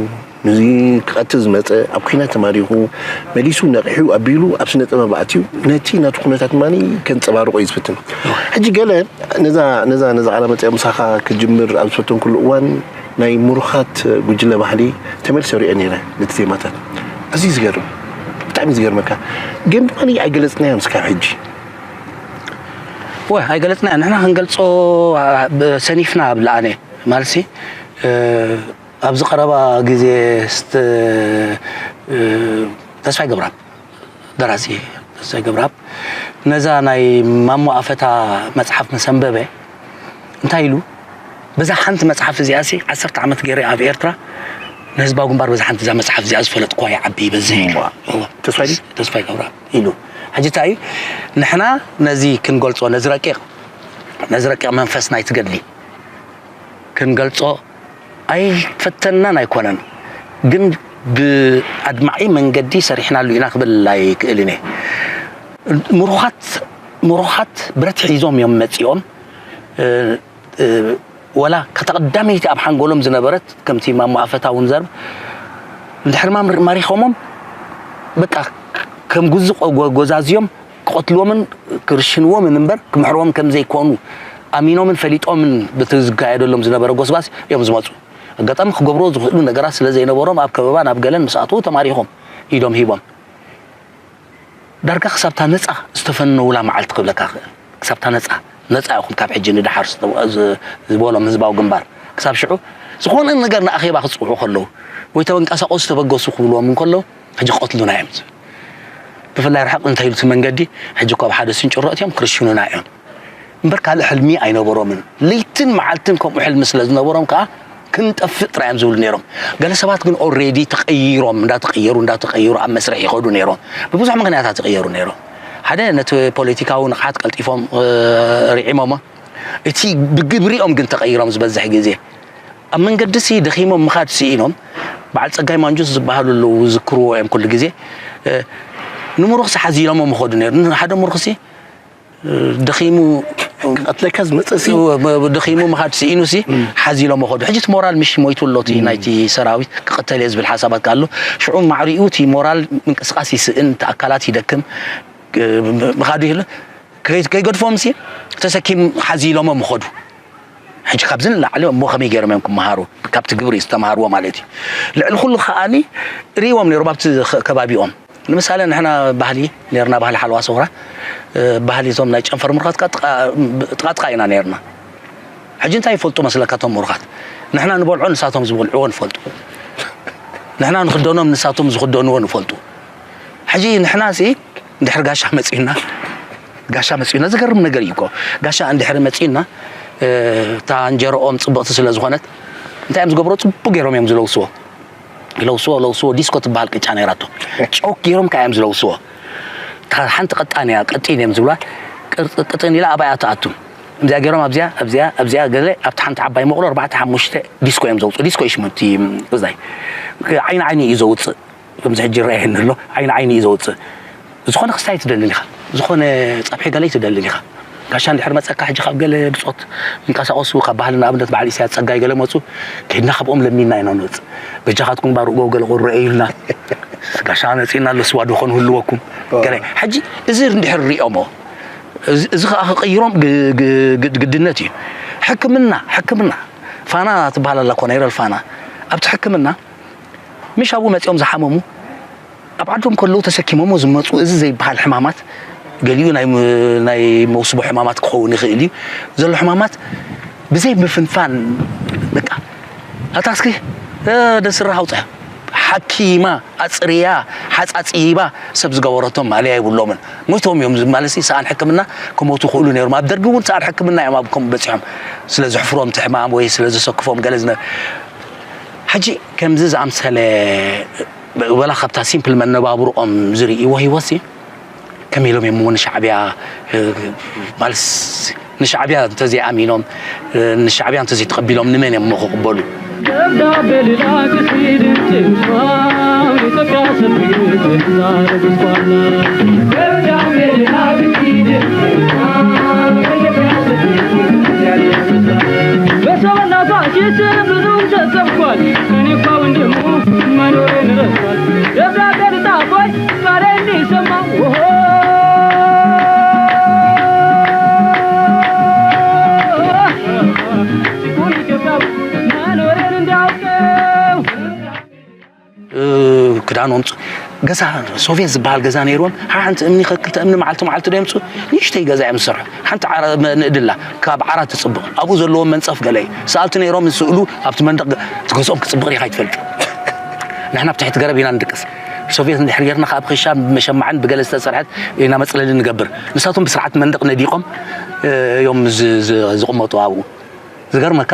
ንዚ ክቐትል ዝመፀ ኣብ ኩናት ተማሪኹ መሊሱ ነቒሑ ኣቢሉ ኣብ ስነ ጥበብ ኣትዩ ነቲ ናቱ ኩነታት ድማ ከንፀባርቆ እዩ ዝፍትን ሕጂ ገለ ነዛ ነዛ ነዛ ቃለ መጠይቕ ምሳኻ ክጅምር ኣብ ዝፈተንኩሉ እዋን ናይ ምሩኻት ጉጅለ ባህሊ ተመልሰ ሪኦ ነይረ ነቲ ዜማታት ኣዝዩ ዝገርም ብጣዕሚ ዝገርመካ ግን ድማ ኣይገለፅናዮን እስካብ ሕጂ ወ ኣይገለፅናዮ ንሕና ክንገልፆ ሰኒፍና ኣብ ለኣነ ማለትሲ ኣብዚ ቀረባ ግዜ ተስፋይ ገብረኣብ ደራሲ ተስፋይ ገብረኣብ ነዛ ናይ ማሞ ኣፈታ መፅሓፍ ምስ ኣንበበ እንታይ ኢሉ በዛ ሓንቲ መፅሓፍ እዚኣ ሲ ዓሰርተ ዓመት ገይረ ኣብ ኤርትራ ንህዝባዊ ግንባር በዛ ሓንቲ እዛ መፅሓፍ እዚኣ ዝፈለጥኩዋ ይዓቢ ይበዝሕ ኢሉ ተስፋይ ገብረኣብ ኢሉ ሕጂ እንታይ እዩ ንሕና ነዚ ክንገልፆ ነዚ ረቂቕ ነዚ ረቂቕ መንፈስ ናይቲ ገድሊ ክንገልፆ ኣይፈተናን ኣይኮነን ግን ብኣድማዒ መንገዲ ሰሪሕናሉ ኢና ክብል ኣይክእልን እየ ምሩኻት ምሩኻት ብረት ሒዞም እዮም መፂኦም ወላ ከታ ቀዳመይቲ ኣብ ሓንጎሎም ዝነበረት ከምቲ ማሞ ኣፈታ እውን ዘርብ እንድሕር ማሪኾሞም በቃ ከም ጉዚ ጎዛዝዮም ክቐትልዎምን ክርሽንዎምን እምበር ክምሕርዎም ከም ዘይኮኑ ኣሚኖምን ፈሊጦምን በቲ ዝካየደሎም ዝነበረ ጎስባስ እዮም ዝመፁ። ኣጋጣሚ ክገብርዎ ዝኽእሉ ነገራት ስለ ዘይነበሮም ኣብ ከበባን ኣብ ገለን ምስ ኣተዉ ተማሪኾም ኢዶም ሂቦም። ዳርጋ ክሳብታ ነፃ ዝተፈነውላ መዓልቲ ክብለካ ክእል። ክሳብታ ነፃ ነፃ ኢኹም ካብ ሕጂ ንደሓር ዝበሎም ህዝባዊ ግንባር ክሳብ ሽዑ ዝኾነ ነገር ንኣኼባ ክፅውዑ ከለዉ ወይ ተበንቀሳቐሱ ተበገሱ ክብልዎም እንከለዉ ሕጂ ቀትሉና እዮም ዝብል ብፍላይ ርሕቕ እንተ ኢሉ እቲ መንገዲ ሕጂ እኳ ኣብ ሓደ ስንጭሮ እትዮም ክርሽኑና እዮም እምበር ካልእ ሕልሚ ኣይነበሮምን ለይትን መዓልትን ከምኡ ሕልሚ ስለ ዝነበሮም ከዓ ክንጠፍእ ጥራዮም ዝብሉ ነይሮም ገለ ሰባት ግን ኦሬዲ ተቀይሮም እንዳተቀየሩ እንዳተቀየሩ ኣብ መስርሕ ይኸዱ ነይሮም ብብዙሕ ምክንያታት ይቀየሩ ነይሮም ሓደ ነቲ ፖለቲካዊ ንቕሓት ቀልጢፎም ርዒሞሞ እቲ ብግብሪኦም ግን ተቐይሮም ዝበዝሕ ግዜ ኣብ መንገዲ ሲ ደኺሞም ምኻድ ስኢኖም በዓል ጸጋይ ማንጁስ ዝበሃሉ ኣለዉ ዝክርዎ እዮም ኩሉ ግዜ ንምሩኽሲ ሓዚሎሞ ምኸዱ ነይሩ ሓደ ምሩኽሲ ደኺሙ ቀትለካ ዝመፀ ሲ ደኺሙ ምኻድ ስኢኑ ሲ ሓዚሎሞ ኸዱ ሕጂ እቲ ሞራል ምሽ ሞይቱ ኣሎ እቲ ናይቲ ሰራዊት ክቕተል እየ ዝብል ሓሳባት ኣሎ ሽዑ ማዕሪኡ እቲ ሞራል ምንቅስቃስ ይስእን እቲ ኣካላት ይደክም ምኻዱ ይህሉ ከይገድፎም ሲ ተሰኪም ሓዚሎሞ ምኸዱ ሕጂ ካብዚ ንላዕሊ እሞ ከመይ ገይሮም እዮም ክመሃሩ ካብቲ ግብሪ ዝተምሃርዎ ማለት እዩ ልዕሊ ኩሉ ከዓኒ ርእዎም ነይሮም ኣብቲ ከባቢኦም ንምሳሌ ንሕና ባህሊ ነርና ባህሊ ሓለዋ ሰውራ ባህሊ እቶም ናይ ጨንፈር ምሩኻት ጥቓጥቓ ኢና ነርና ሕጂ እንታይ ይፈልጡ መስለካ እቶም ምሩኻት ንሕና ንበልዖ ንሳቶም ዝበልዕዎ ንፈልጡ ንሕና ንክደኖም ንሳቶም ዝክደንዎ ንፈልጡ ሕጂ ንሕና ሲ እንድሕር ጋሻ መፂኡና ጋሻ መጺኡና፣ ዝገርም ነገር እዩ እኮ። ጋሻ እንድሕሪ መጺኡና፣ እ፣ እታ እንጀሮኦም ጽብቕቲ ስለ ዝኾነት፣ እንታይ እዮም ዝገብሩ? ጽቡቕ ገይሮም እዮም ዝለውስዎ። ይለውስዎ፣ ለውስዎ፣ ዲስኮ ትበሃል ቅጫ ነይራቶ። ጨው ገይሮም ከኣ እዮም ዝለውስዎ። እታ ሓንቲ ቀጣን እያ፣ ቀጢን እዮም ዝብላ። ቅርጽ-፣ ቅጥን ኢላ ኣብኣ ትኣቱ። እዚኣ ገይሮም ኣብዚኣ፣ ኣብዚኣ፣ ኣብዚኣ ገለ ኣብቲ ሓንቲ ዓባይ መቑሎ ኣርባዕተ ሓሙሽተ ዲስኮ እዮም ዘውጽኡ። ዲስኮ እዩ ሽሙ እቲ፣ እዛይ። ዓይኒ ዓይኒ እዩ ዘውጽእ። ከምዚ ሕጂ ይረኣየኒ ኣሎ፣ ዓይኒ ዓይኒ እዩ ዘውፅእ። ዝኾነ ክስታይ ትደልን ኢኻ፣ ዝኾነ ፀብሒ ገለይ ትደልን ኢኻ። ጋሻ እንድሕር መፀካ ሕጂ ካብ ገለ ብፆት ይንቀሳቐሱ፣ ካብ ባህሊ ንኣብነት በዓል ኢሳያስ ፀጋይ ገለ መፁ፣ ከይድና ካብኦም ለሚንና ኢና ንወፅእ። በጃኻትኩም ባርእ ጎው ገለ ቁርእ ኢልና፣ ጋሻ መፂና ኣሎ ስዋ ዶ ኾን ህልወኩም ገለ። ሕጂ እዚ እንድሕር ሪኦሞ፣ እዚ እዚ ኸዓ ክቕይሮም ግ- ግ- ግድ- ግድነት እዩ። ሕክምና ሕክምና ፋና ትበሃል ኣላ ኮነይረል ፋና ኣብቲ ሕክምና ምሽ ኣብኡ መጺኦም ዝሓመሙ ኣብ ዓዶም ከለዉ ተሰኪሞሞ ዝመጹ እዚ ዘይበሃል ሕማማት፣ ገሊኡ ናይ ም- ናይ መውስቦ ሕማማት ክኸውን ይኽእል እዩ። ዘሎ ሕማማት ብዘይ ምፍንፋን በቃ ኣታ እስኪ እ፣ ደስራ ኣውፅኣ ሓኪማ ኣፅርያ ሓፃፂባ ሰብ ዝገበረቶም ማለያ የብሎምን። ሞይቶም እዮም ማለት ሲ ሰኣን ሕክምና ክሞቱ ክእሉ ነይሮም። ኣብ ደርጊ እውን ሰኣን ሕክምና እዮም ኣብ ከምኡ በፂሖም ስለ ዘሕፍሮም እቲ ሕማም ወይ ስለ ዘሰክፎም ገለ ዝነ ሕጂ ከምዚ ዝኣምሰለ ወላ ካብታ ሲምፕል መነባብርኦም ዝርእይዎ ህይወት ሲ ከመይ ኢሎም እዮም እሞ ንሻዕብያ ማለት ንሻዕብያ እንተዘይኣሚኖም ንሻዕብያ እንተዘይተቐቢሎም ንመን እዮም እሞ ክቕበሉ? ደብዳቤ ልላክ ሲድን ጭንፋው ኢትዮጵያ ሰፊት ዛረጉ ኳላ ደብዳቤ ልላክ ሲድን ጭንፋው ኢትዮጵያ ሰፊት ዛረጉ ኳላ በሰውና ፋሽስት ብዙም ተሰብኳል። እኔ እኮ ወንድሙ መኖሬን ረስቷል። ደብዳቤ ልጻፎይ ቃሌ እንዲሰማ ኦሆ ጭቁን ኢትዮጵያዊ መኖሬን እንዲያውቀው ክዳኖም ፅ- ገዛ ሶቪየት ዝበሃል ገዛ ነይርዎም። ሓንቲ እምኒ ከክልተ እምኒ መዓልቲ መዓልቲ ዶ የምፅኡ ንእሽተይ ገዛ እዮም ዝሰርሑ። ሓንቲ ዓራ- መ- ንእድላ ካብ ዓራት ትፅብቕ ኣብኡ ዘለዎም መንፀፍ ገለ እዩ። ሰኣልቲ ነይሮም ዝስእሉ ኣብቲ መንደቕ ገ- እቲ ገዝኦም ክፅብቕ ዲኻ ይትፈልጥ። ንሕና ኣብ ትሕቲ ገረብ ኢና ንድቅስ። ሶቪየት እንድሕር ጌርና ከዓ ብክሻ መሸማዕን ብገለ ዝተሰርሐት ኢና መፅለሊ ንገብር። ንሳቶም ብስርዓት መንደቕ ነዲቖም እዮም ዝ- ዝ- ዝቕመጡ ኣብኡ። ዝገርመካ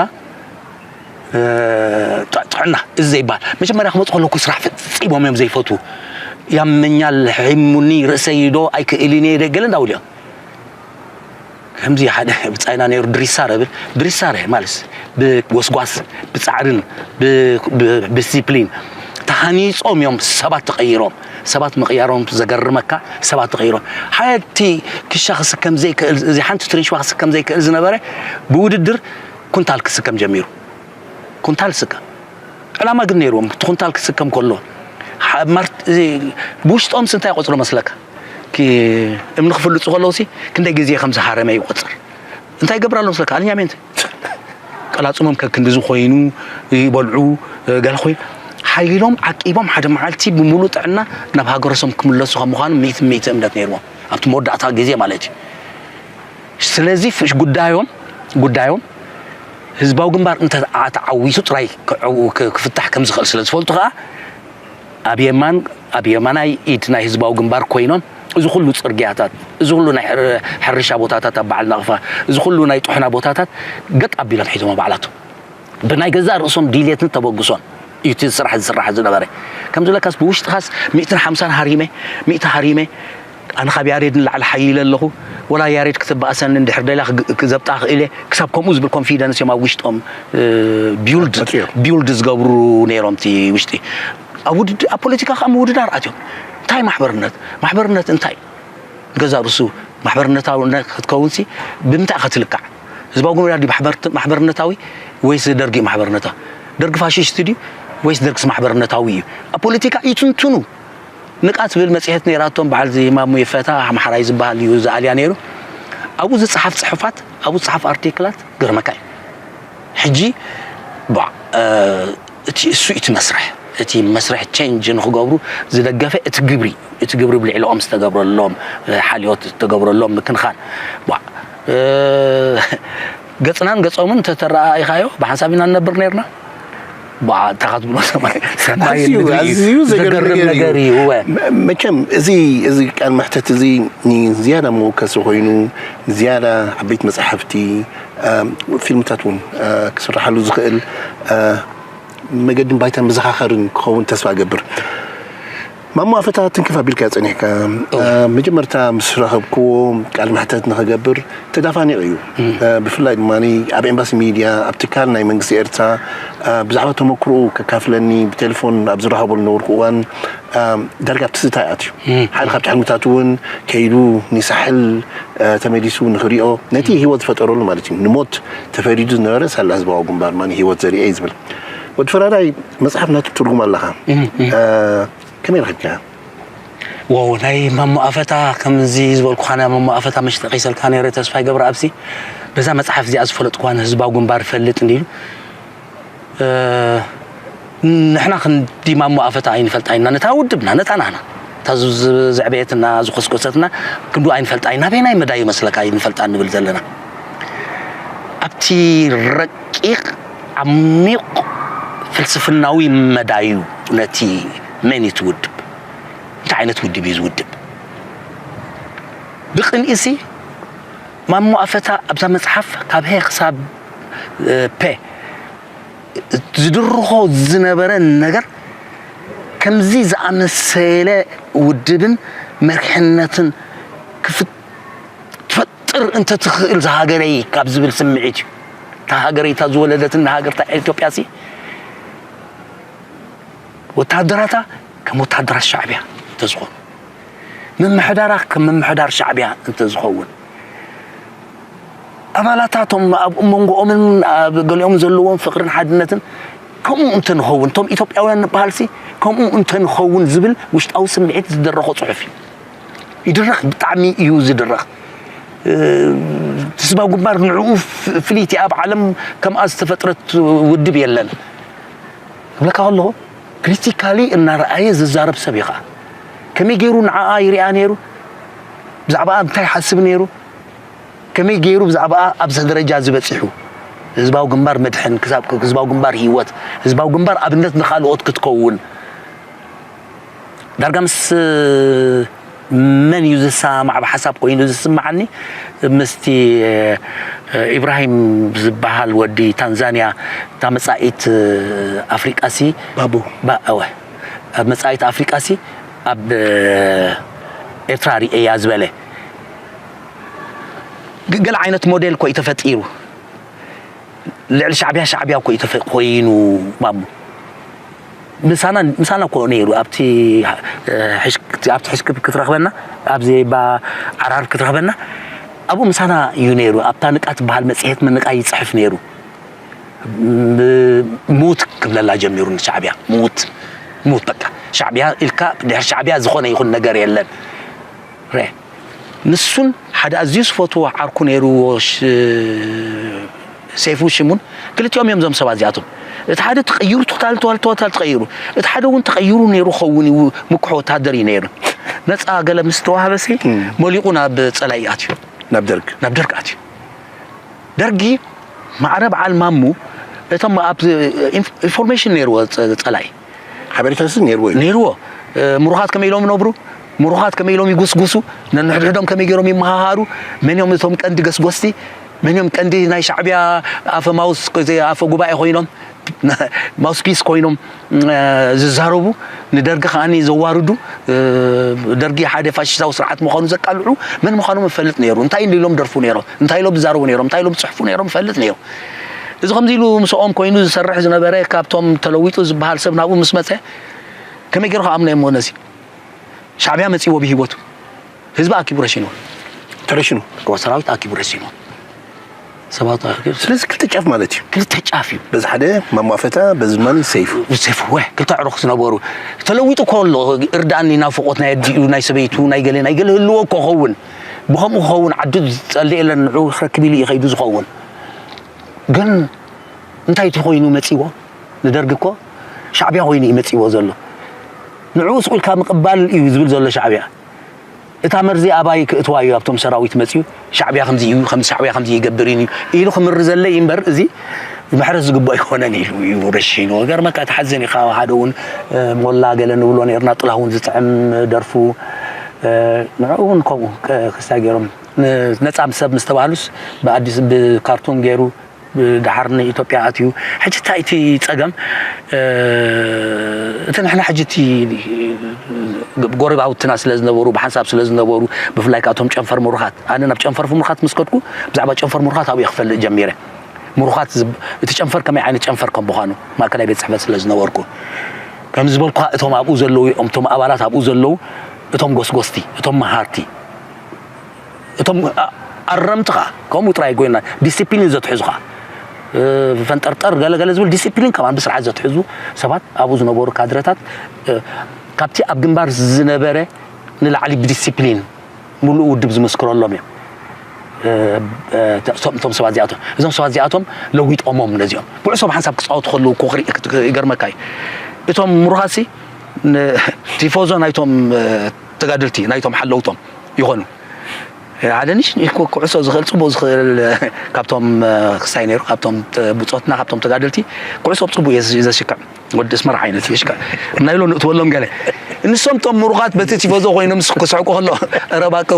ጥዕና እዚ ዘይበሃል መጀመርያ ክመፁ ከለኩ ስራሕ ፈፂሞም እዮም ዘይፈትዉ። ያመኛል ሒሙኒ ርእሰይ ዶ ኣይክእልን እየ ገለ እንዳውልዮም ከምዚ ሓደ ብፃይና ነይሩ ድሪሳረ ብል ድሪሳረ ማለት ብጎስጓስ ብፃዕርን ብዲስፕሊን ተሃኒፆም እዮም ሰባት ተቐይሮም ሰባት ምቕያሮም ዘገርመካ ሰባት ተቐይሮም ሓቲ ክሻ ክስከም ዘይክእል እዚ ሓንቲ ትንሽዋ ክስከም ዘይክእል ዝነበረ ብውድድር ኩንታል ክስከም ጀሚሩ ኩንታል ስከም ዕላማ ግን ነይርዎም እቲ ኩንታል ክስከም ከሎ ብውሽጦም እንታይ ይቆፅሮ መስለካ እምኒ ክፍልፁ ከለውሲ ክንደይ ግዜ ከም ዝሃረመ ይቆፅር እንታይ ይገብር ኣሎ መስለካ ኣልኛሜንት ቀላፅሞም ከክንዲ ዝኾይኑ ይበልዑ ገለ ኮይኑ ሓይሎም ዓቂቦም ሓደ መዓልቲ ብምሉእ ጥዕና ናብ ሃገረሶም ክምለሱ ከም ምዃኑ ሚእቲ ሚእቲ እምነት ነይርዎም ኣብቲ መወዳእታ ግዜ ማለት እዩ ስለዚ ፍሽ ጉዳዮም ጉዳዮም ህዝባዊ ግንባር እንተ ተዓዊቱ ጥራይ ክፍታሕ ከም ዝኽእል ስለ ዝፈልጡ ከዓ ኣብ የማን ኣብ የማናይ ኢድ ናይ ህዝባዊ ግንባር ኮይኖም እዚ ኩሉ ፅርግያታት እዚ ኩሉ ናይ ሕርሻ ቦታታት ኣብ በዓል ናቕፋ እዚ ኩሉ ናይ ጥሕና ቦታታት ገጥ ኣቢሎም ሒዞም ባዕላቶም ብናይ ገዛእ ርእሶም ድሌትን ተበግሶን እዩ እቲ ስራሕ ዝስራሕ ዝነበረ ከም ዝብለካስ ብውሽጥኻስ ሚእትን ሓምሳን ሃሪመ ሚእቲ ሃሪመ ኣነ ካብ ያሬድ ንላዕሊ ሓይለ ኣለኹ ወላ ያሬድ ክትበኣሰኒ እንድሕር ደላ ዘብጣ ክእለ ክሳብ ከምኡ ዝብል ኮንፊደንስ እዮም ኣብ ውሽጦም ቢውልድ ቢውልድ ዝገብሩ ነይሮም እቲ ውሽጢ ኣብ ውድድ ኣብ ፖለቲካ ከዓ ምውድዳር ኣትዮም እንታይ ማሕበርነት ማሕበርነት እንታይ ገዛ ርሱ ማሕበርነታዊ ክትከውንሲ ብምንታይ ክትልካዕ ህዝባዊ ግንባር ማሕበርነታዊ ወይስ ደርጊ ማሕበርነታዊ ደርጊ ፋሽስት ድዩ ወይስ ደርግስ ማሕበርነታዊ እዩ ኣብ ፖለቲካ ይትንትኑ ንቃ ትብል መፅሄት ነይራቶም በዓል ማሙ ይፈታ ኣምሓራይ ዝበሃል እዩ ዝኣልያ ነይሩ ኣብኡ ዝፀሓፍ ፅሑፋት ኣብኡ ዝፀሓፍ ኣርቲክላት ገርመካ እዩ ሕጂ እቲ እሱ እቲ መስርሕ እቲ መስርሕ ቸንጅ ንክገብሩ ዝደገፈ እቲ ግብሪ እቲ ግብሪ ብልዕልኦም ዝተገብረሎም ሓልዮት ዝተገብረሎም ምክንኻን ገፅናን ገፆምን እንተተረኣኢኻዮ ብሓንሳብ ኢና ንነብር ነርና ብኣ እንታይ ትብሎ ሰማይ ሰማይ ኣዝዩ ምድሪ እዩ። ኣዝዩ ዘገርም ዘገርም ነገር ነገር እዩ እዩ እወ መ- መቸም እዚ እዚ ቃል መሕተት እዚ ንዝያዳ መወከሲ ኮይኑ ዝያዳ ዓበይቲ መፅሓፍቲ ፊልምታት እውን ክስርሓሉ ዝኽእል መገድን ባይታን መዘኻኸርን ክኸውን ተስፋ እገብር። ማሞ ኣፈታ ትንክፍ ኣቢልካ ጸኒሕካ። መጀመርታ ምስ ረኸብክዎ ቃል መሕተት ንኽገብር ተዳፋኒቑ እዩ። ብፍላይ ድማ ኣብ ኤምባሲ ሚድያ ኣብ ትካል ናይ መንግስቲ ኤርትራ ብዛዕባ ተመክሮኡ ከካፍለኒ ብቴሌፎን ኣብ ዝራኸበሉ ነበርኩ እዋን ዳርጋ ኣብ ትዝታ ይኣትዩ። ሓደ ካብቲ ሕልምታት እውን ከይዱ ንሳሕል ተመሊሱ ንኽሪኦ ነቲ ህይወት ዝፈጠረሉ ማለት እዩ። ንሞት ተፈሪዱ ዝነበረ ሳላ ህዝባዊ ግንባር ማን ህይወት ዘርአ እዩ ዝብል። ወዲ ፈራዳይ መጽሓፍ ናቱ ትርጉም ኣለኻ። ከመይ ረኺብካ? ዋው ናይ ማሞ ኣፈታ ከምዚ ዝበልኩኻ ናይ ማሞ ኣፈታ መሽጠ ቀይሰልካ ነይረ ተስፋ ይገብር ኣብዚ በዛ መጽሓፍ እዚኣ ዝፈለጥኩዋ ንህዝባዊ ግንባር ፈልጥ እንዲሉ ንሕና ክንዲ ማሞ ኣፈታ ኣይንፈልጣ ኢና ነታ ውድብና ነታ ናህና እታ ዘዕበየትና ዝኮስኮሰትና ክንዱ ኣይንፈልጣ ኢና ናበይናይ መዳዩ መስለካ ኣይንፈልጣ ንብል ዘለና ኣብቲ ረቂቕ ዓሚቕ ፍልስፍናዊ መዳዩ ነቲ መን እቲ ውድብ እንታይ ዓይነት ውድብ እዩ ዝውድብ ብቕንኢሲ ማሞ ኣፈታ ኣብዛ መፅሓፍ ካብ ሄ ክሳብ ፔ ዝድርኾ ዝነበረ ነገር ከምዚ ዝኣመሰለ ውድብን መሪሕነትን ክፍት ትፈጥር እንተትኽእል ዝሃገረይ ካብ ዝብል ስምዒት እዩ። እታ ሃገረይ እታ ዝወለደትን ሃገርታ ኢትዮጵያ ሲ ወታደራታ ከም ወታደራት ሻዕቢያ እንተዝኾኑ ምምሕዳራ ከም ምምሕዳር ሻዕቢያ እንተዝኸውን ኣባላታቶም ኣብ መንጎኦምን ኣብ ገሊኦም ዘለዎም ፍቕርን ሓድነትን ከምኡ እንተንኸውን እቶም ኢትዮጵያውያን ንበሃልሲ ከምኡ እንተንኸውን ዝብል ውሽጣዊ ስምዒት ዝደረኾ ፅሑፍ እዩ። ይድረኽ ብጣዕሚ እዩ ዝድረኽ። ህዝባዊ ግንባር ንዕኡ ፍልይቲ ኣብ ዓለም ከምኣ ዝተፈጥረት ውድብ የለን እብለካ ከለኹ ክሪቲካሊ እናረኣየ ዝዛረብ ሰብ እዩ ከዓ ከመይ ገይሩ ንዓኣ ይሪኣ ነይሩ ብዛዕባኣ እንታይ ሓስብ ነይሩ ከመይ ገይሩ ብዛዕባኣ ኣብዚ ደረጃ እዚ በፂሑ ህዝባዊ ግንባር መድሕን ክሳብ ህዝባዊ ግንባር ህይወት ህዝባዊ ግንባር ኣብነት ንካልኦት ክትከውን ዳርጋ ምስ መን እዩ ዝሰማማዕ ብሓሳብ ኮይኑ ዝስምዓኒ ምስቲ ኢብራሂም ዝበሃል ወዲ ታንዛንያ እታ መፃኢት ኣፍሪቃ ሲ ባቡ እወ ኣብ መፃኢት ኣፍሪቃ ሲ ኣብ ኤርትራ ርእያ ዝበለ ገለ ዓይነት ሞዴል ኮ ተፈጢሩ ልዕሊ ሻዕብያ ሻዕብያ እኮ እዩ ተፈ- ኮይኑ ማሙ ምሳና ምሳና እኮ ነይሩ ኣብቲ እ፣ ሕሽ- ኣብቲ ሕሽክብ ክትረኽበና ኣብዚ ባ ዓራር ክትረኽበና ኣብኡ ምሳና እዩ ነይሩ ኣብታ ንቃ ትበሃል መፅሄት ምንቃ ይፅሕፍ ነይሩ ም- ሙት ክብለላ ጀሚሩ ንሻዕብያ ሙት ሙት በቃ ሻዕብያ ኢልካ ድሕሪ ሻዕብያ ዝኾነ ይኹን ነገር የለን ረ ንሱን ሓደ ኣዝዩ ዝፈትዎ ዓርኩ ነይርዎ ሽ- ሴፉ ሽሙን ክልቲኦም እዮም ዞም ሰባት እዚኣቶም እቲ ሓደ ተቐይሩ ቶታል ቶታል ቶታል ተቐይሩ እቲ ሓደ እውን ተቐይሩ ነይሩ ኸውን እዩ ምኩሕ ወታደር እዩ ነይሩ ነፃ ገለ ምስ ተዋህበሲ መሊቑ ናብ ፀላኢ ኣትዩ ናብ ደርግ ናብ ደርግ ኣትዩ ደርጊ ማዕረ በዓል ማሙ እቶም ኣብ ኢንፎርሜሽን ነይርዎ ፀላኢ ሓበሬታስ ነይርዎ እዩ ነይርዎ ምሩኻት ከመይ ኢሎም ይነብሩ ምሩኻት ከመይ ኢሎም ይጉስጉሱ ነንሕድሕዶም ከመይ ገይሮም ይመሃሃሩ መን እዮም እቶም ቀንዲ ገስጎስቲ መን እዮም ቀንዲ ናይ ሻዕቢያ ኣፈ ማውስ ኣፈ ጉባኤ ኮይኖም ማውስፒስ ኮይኖም ዝዛረቡ ንደርጊ ከዓኒ ዘዋርዱ ደርጊ ሓደ ፋሽስታዊ ስርዓት ምዃኑ ዘቃልዑ መን ምዃኖም እፈልጥ ነይሩ እንታይ ኢሎም ደርፉ ነይሮም እንታይ ኢሎም ዝዛረቡ ነይሮም እንታይ ኢሎም ዝፅሕፉ ነይሮም እፈልጥ ነይሩ እዚ ከምዚ ኢሉ ምስኦም ኮይኑ ዝሰርሕ ዝነበረ ካብቶም ተለዊጡ ዝበሃል ሰብ ናብኡ ምስ መፀ ከመይ ገይሩ ከኣምኖ እሞ ነዚ ሻዕቢያ መፂዎ ብሂወቱ ህዝቢ ኣኪቡ ረሽንዎ ተረሽኑ እኮ ሰራዊት ኣኪቡ ረሽንዎ ሰባት ኣኪቡ ስለዚ ክልተ ጫፍ ማለት እዩ ክልተ ጫፍ እዩ በዚ ሓደ ማማፈታ በዚ ድማ ሰይፉ ሰይፉ ወ ክልተ ዕሩኽ ዝነበሩ ተለዊጡ እኮ ኣሎ እርዳእኒ ናፍቆት ናይ ኣዲኡ ናይ ሰበይቱ ናይ ገለ ናይ ገለ ህልዎ እኮ ኸውን ብኸምኡ ክኸውን ዓዱ ዝጸልእ የለን ንዑ ክረክብ ኢሉ እዩ ከይዱ ዝኸውን ግን እንታይ እቲ ኮይኑ መጺዎ ንደርጊ እኮ ሻዕቢያ ኮይኑ እዩ መጺዎ ዘሎ ንዑ ስቁ ኢልካ ምቕባል እዩ ዝብል ዘሎ ሻዕቢያ እታ መርዚ ኣባይ ክእትዋ እዩ ኣብቶም ሰራዊት መጺኡ ሻዕቢያ ከምዚ እዩ ከምዚ ሻዕቢያ ከምዚ ይገብር እዩ ኢሉ ክምሪ ዘለ እዩ እምበር እዚ ምሕረት ዝግብኦ ኣይኮነን ኢሉ እዩ ረሺኑ። ገርመካ ትሓዝን ኢኻ። ሓደ እውን ሞላ ገለ ንብሎ ነርና፣ ጥላሁን ዝጥዕም ደርፉ ንዕኡ እውን ከምኡ ክስታይ ገይሮም ነፃ ሰብ ምስ ተባህሉስ ብኣዲስ ብካርቱም ገይሩ ድሓር ንኢትዮጵያ ኣትዩ። ሕጂ እንታይ እቲ ፀገም እቲ ንሕና ሕጂ እቲ ጎረባውትና ስለ ዝነበሩ ብሓንሳብ ስለ ዝነበሩ ብፍላይ ካቶም ጨንፈር ምሩኻት ኣነ ናብ ጨንፈር ምሩኻት ምስ ከድኩ ብዛዕባ ጨንፈር ምሩኻት ኣብኡ ክፈልጥ ጀሚረ። ምሩኻት እቲ ጨንፈር ከመይ ዓይነት ጨንፈር ከም ምዃኑ ማእከላይ ቤት ፅሕፈት ስለ ዝነበርኩ ከም ዝበልኩ እቶም ኣብኡ ዘለዉ እቶም ኣባላት ኣብኡ ዘለዉ እቶም ጎስጎስቲ እቶም መሃርቲ እቶም ኣረምቲ ኸዓ ከምኡ ጥራይ ኮይና ዲሲፕሊን ዘትሕዙ ኸዓ ፈንጠርጠር ገለገለ ዝብል ዲሲፕሊን ከማን ብስርዓት ዘትሕዙ ሰባት ኣብኡ ዝነበሩ ካድረታት ካብቲ ኣብ ግንባር ዝነበረ ንላዕሊ ብዲሲፕሊን ሙሉእ ውድብ ዝመስክረሎም እዮም። እቶም ሰባት እዚኣቶም እዞም ሰባት እዚኣቶም ለዊጦሞም ነዚኦም ጉዕሶ ብሓንሳብ ክፃወቱ ከለዉ እኮ ክርኢ ይገርመካ እዩ። እቶም ምሩኻሲ ቲፎዞ ናይቶም ተጋደልቲ ናይቶም ሓለውቶም ይኾኑ። ሓደ ንሽ ኩዕሶ ዝኽእል ፅቡቅ ዝኽእል ካብቶም ክስታይ ነይሩ ካብቶም ብፆትና ካብቶም ተጋደልቲ ኩዕሶ ብፅቡቅ እዩ ዘሽክዕ። ወዲ ኣስመራ ዓይነት እዩ ሽካ ናይ ሎ ንእትወሎም ገለ ንሶም ቶም ምሩኻት በቲ ቲፎዞ ኮይኖም ክስሕቁ ከሎ ረባቀ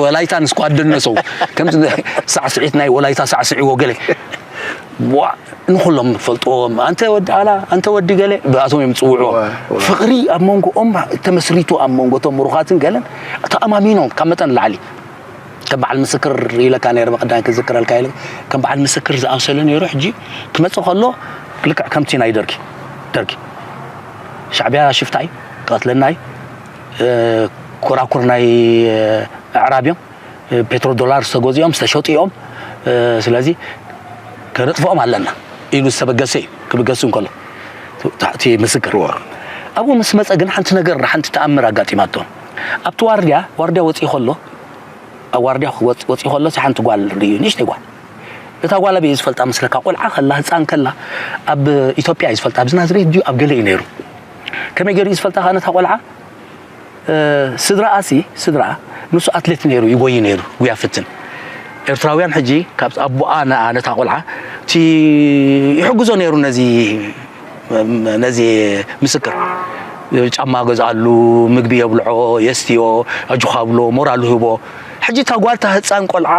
ወላይታ ንስኳ ኣደነሰው ከምዚ ሳዕስዒት ናይ ወላይታ ሳዕስዒዎ ገለ ንኩሎም ፈልጥዎም ኣንተ ወዲ ኣላ ኣንተ ወዲ ገለ ብኣቶም እዮም ዝፅውዕዎ። ፍቕሪ ኣብ መንጎኦም ተመስሪቱ ኣብ መንጎ ቶም ምሩኻትን ገለን ተኣማሚኖም ካብ መጠን ላዕሊ ከም በዓል ምስክር ኢለካ ነይረ ብቐዳም ክዝክረልካ ኢለ ከም በዓል ምስክር ዝኣምሰለ ነይሩ። ሕጂ ክመፅእ ከሎ ልክዕ ከምቲ ናይ ደርጊ ደርጊ ሻዕቢያ ሽፍታ እዩ ክቐትለና እዩ። ኮራኩር ናይ ኣዕራብ እዮም። ፔትሮ ዶላር ዝተገዝኦም ዝተሸጡ እዮም። ስለዚ ከነጥፍኦም ኣለና ኢሉ ዝተበገሰ እዩ ክብገስ እንከሎ እቲ ምስክር ኣብኡ ምስ መፀ ግን ሓንቲ ነገር ሓንቲ ተኣምር ኣጋጢማቶ። ኣብቲ ዋርድያ ዋርድያ ወፂኡ ከሎ ኣብ ዋርድያ ወፂኡ ከሎ ሓንቲ ጓል ርእዩ ንእሽተይ ጓል እታ ጓል ኣበይ ዝፈልጣ መስለካ ቆልዓ ከላ ህፃን ከላ ኣብ ኢትዮጵያ እዩ ዝፈልጣ ኣብዚ ናዝሬት ድዩ ኣብ ገለ እዩ ነይሩ። ከመይ ገይሩ እዩ ዝፈልጣ ከ ነታ ቆልዓ ስድራኣሲ ስድራኣ ንሱ ኣትሌት ነይሩ ይጎይ ነይሩ ጉያ ፍትን ኤርትራውያን ሕጂ ካብ ኣቦኣ ነኣ ነታ ቆልዓ እቲ ይሕግዞ ነይሩ ነዚ ነዚ ምስክር ጫማ ገዝኣሉ ምግቢ የብልዖ የስትዮ ኣጆኻ ብሎ ሞራሉ ህቦ። ሕጂ እታ ጓል እታ ህፃን ቆልዓ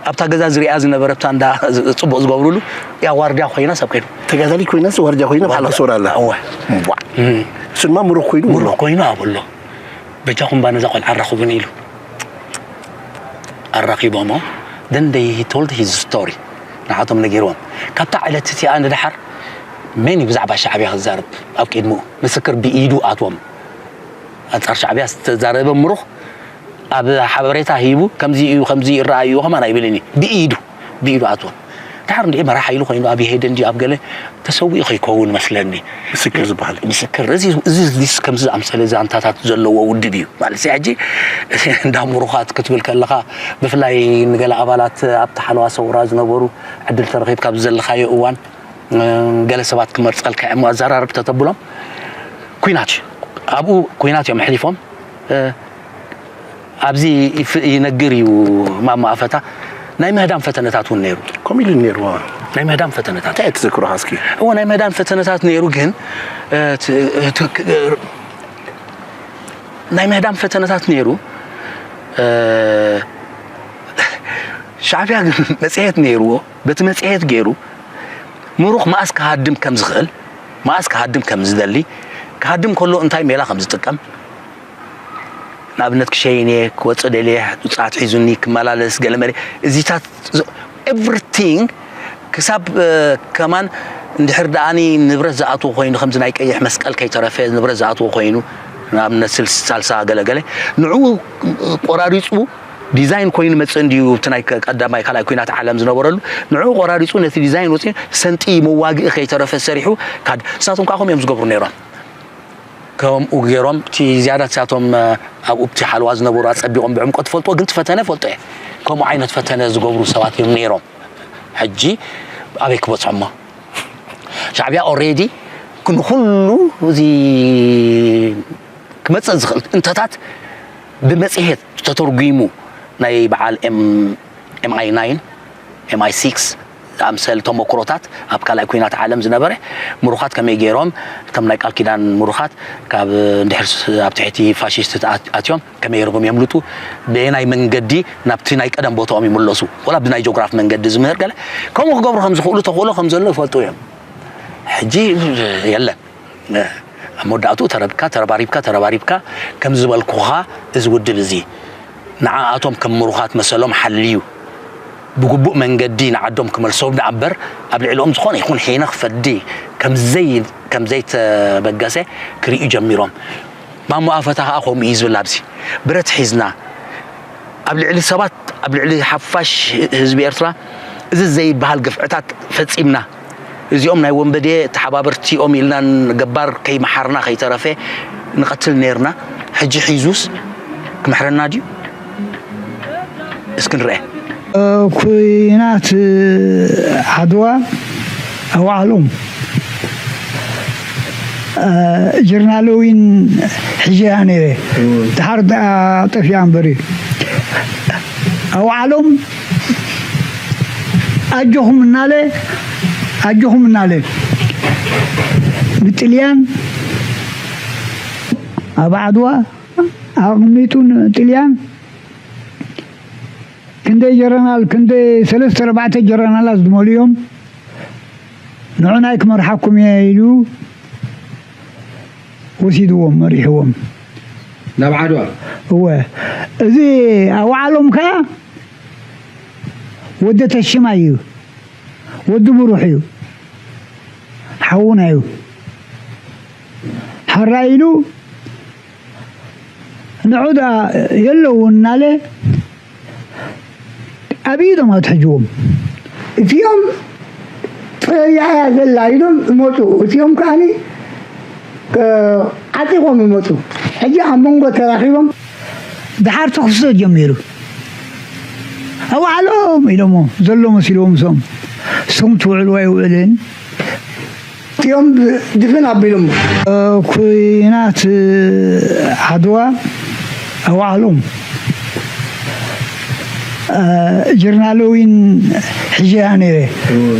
ኣብታ ገዛ ዝሪኣ ዝነበረ ብታ እንዳ ፅቡቅ ዝገብሩሉ ያ ዋርድያ ኮይና ሰብ ከይዱ ተጋዳሊ ኮይና ዋርድያ ኮይና ብሓላ ሶር ኣላ። እሱንማ ምሩኽ ኮይኑ ምሩኽ ኮይኑ ኣብሎ በጃኹም ባ ነዛ ቆልዓ ኣራኽቡኒ ኢሉ ኣራኺቦሞ። Then they told his story ንዓቶም ነጊርዎም። ካብታ ዕለት እቲኣ ንድሓር መን እዩ ብዛዕባ ሻዕብያ ክዛረብ ኣብ ቅድምኡ ምስክር ብኢዱ ኣትዎም ኣንፃር ሻዕብያ ዝተዛረበ ምሩኽ ኣብ ሓበሬታ ሂቡ ከምዚ እዩ ከምዚ ይረኣዩ ከማን ኣይብልን እዩ ብኢዱ ብኢዱ ኣትዎም። ድሓር እንዲኤ መራሕ ሓይሊ ኮይኑ ኣብ ይሄደ እንዲ ኣብ ገለ ተሰዊኡ ከይከውን መስለኒ። ምስክር ዝበሃል ምስክር እዚ እዚ ከምዚ ዝኣምሰለ ዛንታታት ዘለዎ ውድብ እዩ ማለት እዚ ሕጂ እንዳ ምሩኻት ክትብል ከለኻ ብፍላይ ንገለ ኣባላት ኣብቲ ሓለዋ ሰውራ ዝነበሩ ዕድል ተረኺብካ ብዘለኻዮ እዋን ገለ ሰባት ክመርፀልካ እዮም ኣዘራርብ ተተብሎም ኩናት ኣብኡ ኩናት እዮም ኣሕሊፎም ኣብዚ ይነግር እዩ ማማ ኣፈታ ናይ ምህዳም ፈተነታት እውን ነይሩ። ከምኡ ኢሉ ነይሩ። ናይ ምህዳም ፈተነታት። እንታይ ትዝክሮ እስኪ? እዎ ናይ ምህዳም ፈተነታት ነይሩ ግን ናይ ምህዳም ፈተነታት ነይሩ። ሻዕቢያ ግን መፅሄት ነይርዎ። በቲ መፅሄት ገይሩ ምሩኽ መኣስ ክሃድም ከም ዝኽእል፣ መኣስ ክሃድም ከም ዝደሊ፣ ክሃድም ከሎ እንታይ ሜላ ከም ዝጥቀም፣ ንኣብነት ክሸይን እየ፣ ክወፅእ ደልየ፣ ውፅዓት ሒዙኒ፣ ክመላለስ፣ ገለመለ፣ እዚታት everything ክሳብ ከማን እንድሕር ደኣኒ ንብረት ዝኣትዎ ኮይኑ ከምዚ ናይ ቀይሕ መስቀል ከይተረፈ ንብረት ዝኣትዎ ኮይኑ ንኣብነት ስልስ ሳልሳ ገለገለ ንዕኡ ቆራሪፁ ዲዛይን ኮይኑ መፅእ እንድዩ እቲ ናይ ቀዳማይ ካልኣይ ኩናት ዓለም ዝነበረሉ ንዕኡ ቆራሪፁ ነቲ ዲዛይን ወፂኡ ሰንጢ መዋግኢ ከይተረፈ ሰሪሑ ካድ ንሳቶም ከዓ ከምኡ እዮም ዝገብሩ ነይሮም ከምኡ ገይሮም እቲ ዝያዳ እሳቶም ኣብኡ እቲ ሓለዋ ዝነበሩ ኣፀቢቖም ብዕምቆት ትፈልጥዎ ግን እቲ ፈተነ ፈልጦ እየ ከምኡ ዓይነት ፈተነ ዝገብሩ ሰባት እዮም ነይሮም ሕጂ ኣበይ ክበፅሖሞ ሻዕቢያ already ንኩሉ እዚ ክመፅእ ዝኽእል እንተታት ብመፅሄት ተተርጒሙ ናይ በዓል MI9 MI6 ኣምሰል ተመክሮታት ኣብ ካልኣይ ኩናት ዓለም ዝነበረ ምሩኻት ከመይ ገይሮም፣ እቶም ናይ ቃል ኪዳን ምሩኻት ካብ እንድሕር ስ-፣ ኣብ ትሕቲ ፋሽስት ተኣ-፣ ኣትዮም ከመይ ገይሮም የምልጡ፣ በየናይ መንገዲ ናብቲ ናይ ቀደም ቦታኦም ይምለሱ፣ ወላ ብናይ ጂኦግራፍ መንገዲ ዝምህር ገለ ከምኡ ክገብሩ ከም ዝኽእሉ ተኽእሎ ከም ዘሎ ይፈልጡ እዮም። ሕጂ የለን። ኣብ መወዳእትኡ ተረብካ፣ ተረባሪብካ፣ ተረባሪብካ ከም ዝበልኩኻ፣ እዚ ውድብ እዚ ንዓኣቶም ከም ምሩኻት መሰሎም ሓልዩ ብግቡእ መንገዲ ንዓዶም ክመልሶም ደኣ እምበር፣ ኣብ ልዕሊኦም ዝኾነ ይኹን ሄነኽ ፈዲ ከም ዘይ-፣ ከም ዘይተበገሰ ክርእዩ ጀሚሮም። ማሞ ኣፈታ ከኣ ከምኡ እዩ ዝብል ኣብዚ። ብረት ሒዝና፣ ኣብ ልዕሊ ሰባት፣ ኣብ ልዕሊ ሓፋሽ ህዝቢ ኤርትራ እዚ ዘይበሃል ግፍዕታት ፈጺምና። እዚኦም ናይ ወንበዴ ተሓባበርቲኦም ኢልና ንገባር ከይመሓርና ከይተረፈ ንቐትል ነይርና። ሕጂ ሒዙስ ክምሕረና ድዩ? እስኪ ንርአ። ኩናት ዓድዋ ኣዋዕሎም ጀርናል እውን ሒዘያ ነይረ። ድሓር ደኣ ጠፊኣ እምበር እዩ። ኣዋዕሎም ኣጆኹም እናለ፣ ኣጆኹም እናለ ንጥልያን ኣብ ዓድዋ ኣቕሚጡ ንጥልያን ክንደይ ጀረናል፣ ክንደይ ሰለስተ ኣርባዕተ ጀረናላት ዝመልኡ እዮም። ንዑናይ ክመርሓኩም እየ ኢሉ ወሲድዎም፣ መሪሕዎም። ናብ ዓድዋ? እወ። እዚ ኣዋዕሎም ከኣ ወዲ ተሽማ እዩ። ወዲ ብሩሕ እዩ። ሓውና እዩ። ሓራ ኢሉ ንዑ ደኣ የለውን እናለ ኣብ ኢዶም ኣትሕጅዎም። እቲኦም ጥርያ እያ ዘላ ኢሎም ይመፁ። እቲኦም ከኣኒ፣ እ፣ ዓጢቖም ይመፁ። ሕጂ ኣብ መንጎ ተራኺቦም ድሓር ተኹሲ ጀሚሩ። ኣዋዕሎም ኢሎሞ ዘሎ መሲልዎም ምስኦም። እሶም ትውዕሉ ኣይውዕልን። እቲኦም ድፍን ኣቢሎሞ። እ፣ ኩናት ዓድዋ ኣዋዕሎም ጀርናል እውን ሒዘያ ነይረ።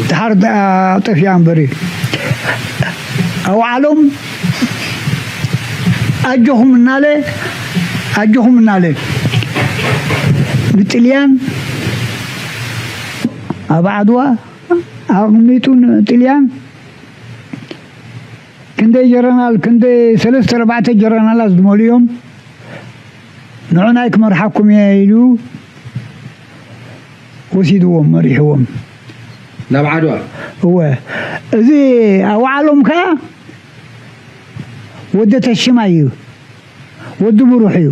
ድሓር ደኣ ጠፊኣ እምበር እዩ። ኣውዓሎም ኣጆኹም እናለ፣ ኣጆኹም እናለ ንጥልያን ኣብ ዓድዋ ኣቕሚጡ ንጥልያን ክንደይ ጀረናል፣ ክንደይ ሰለስተ ኣርባዕተ ጀረናላት ዝመልኡ እዮም። ንዑናይ ክመርሓኩም እየ ኢሉ ወሲድዎም፣ መሪሕዎም። ናብ ዓድዋ? እወ። እዚ ኣውዓሎም ከኣ ወዲ ተሽማ እዩ። ወዲ ብሩሕ እዩ።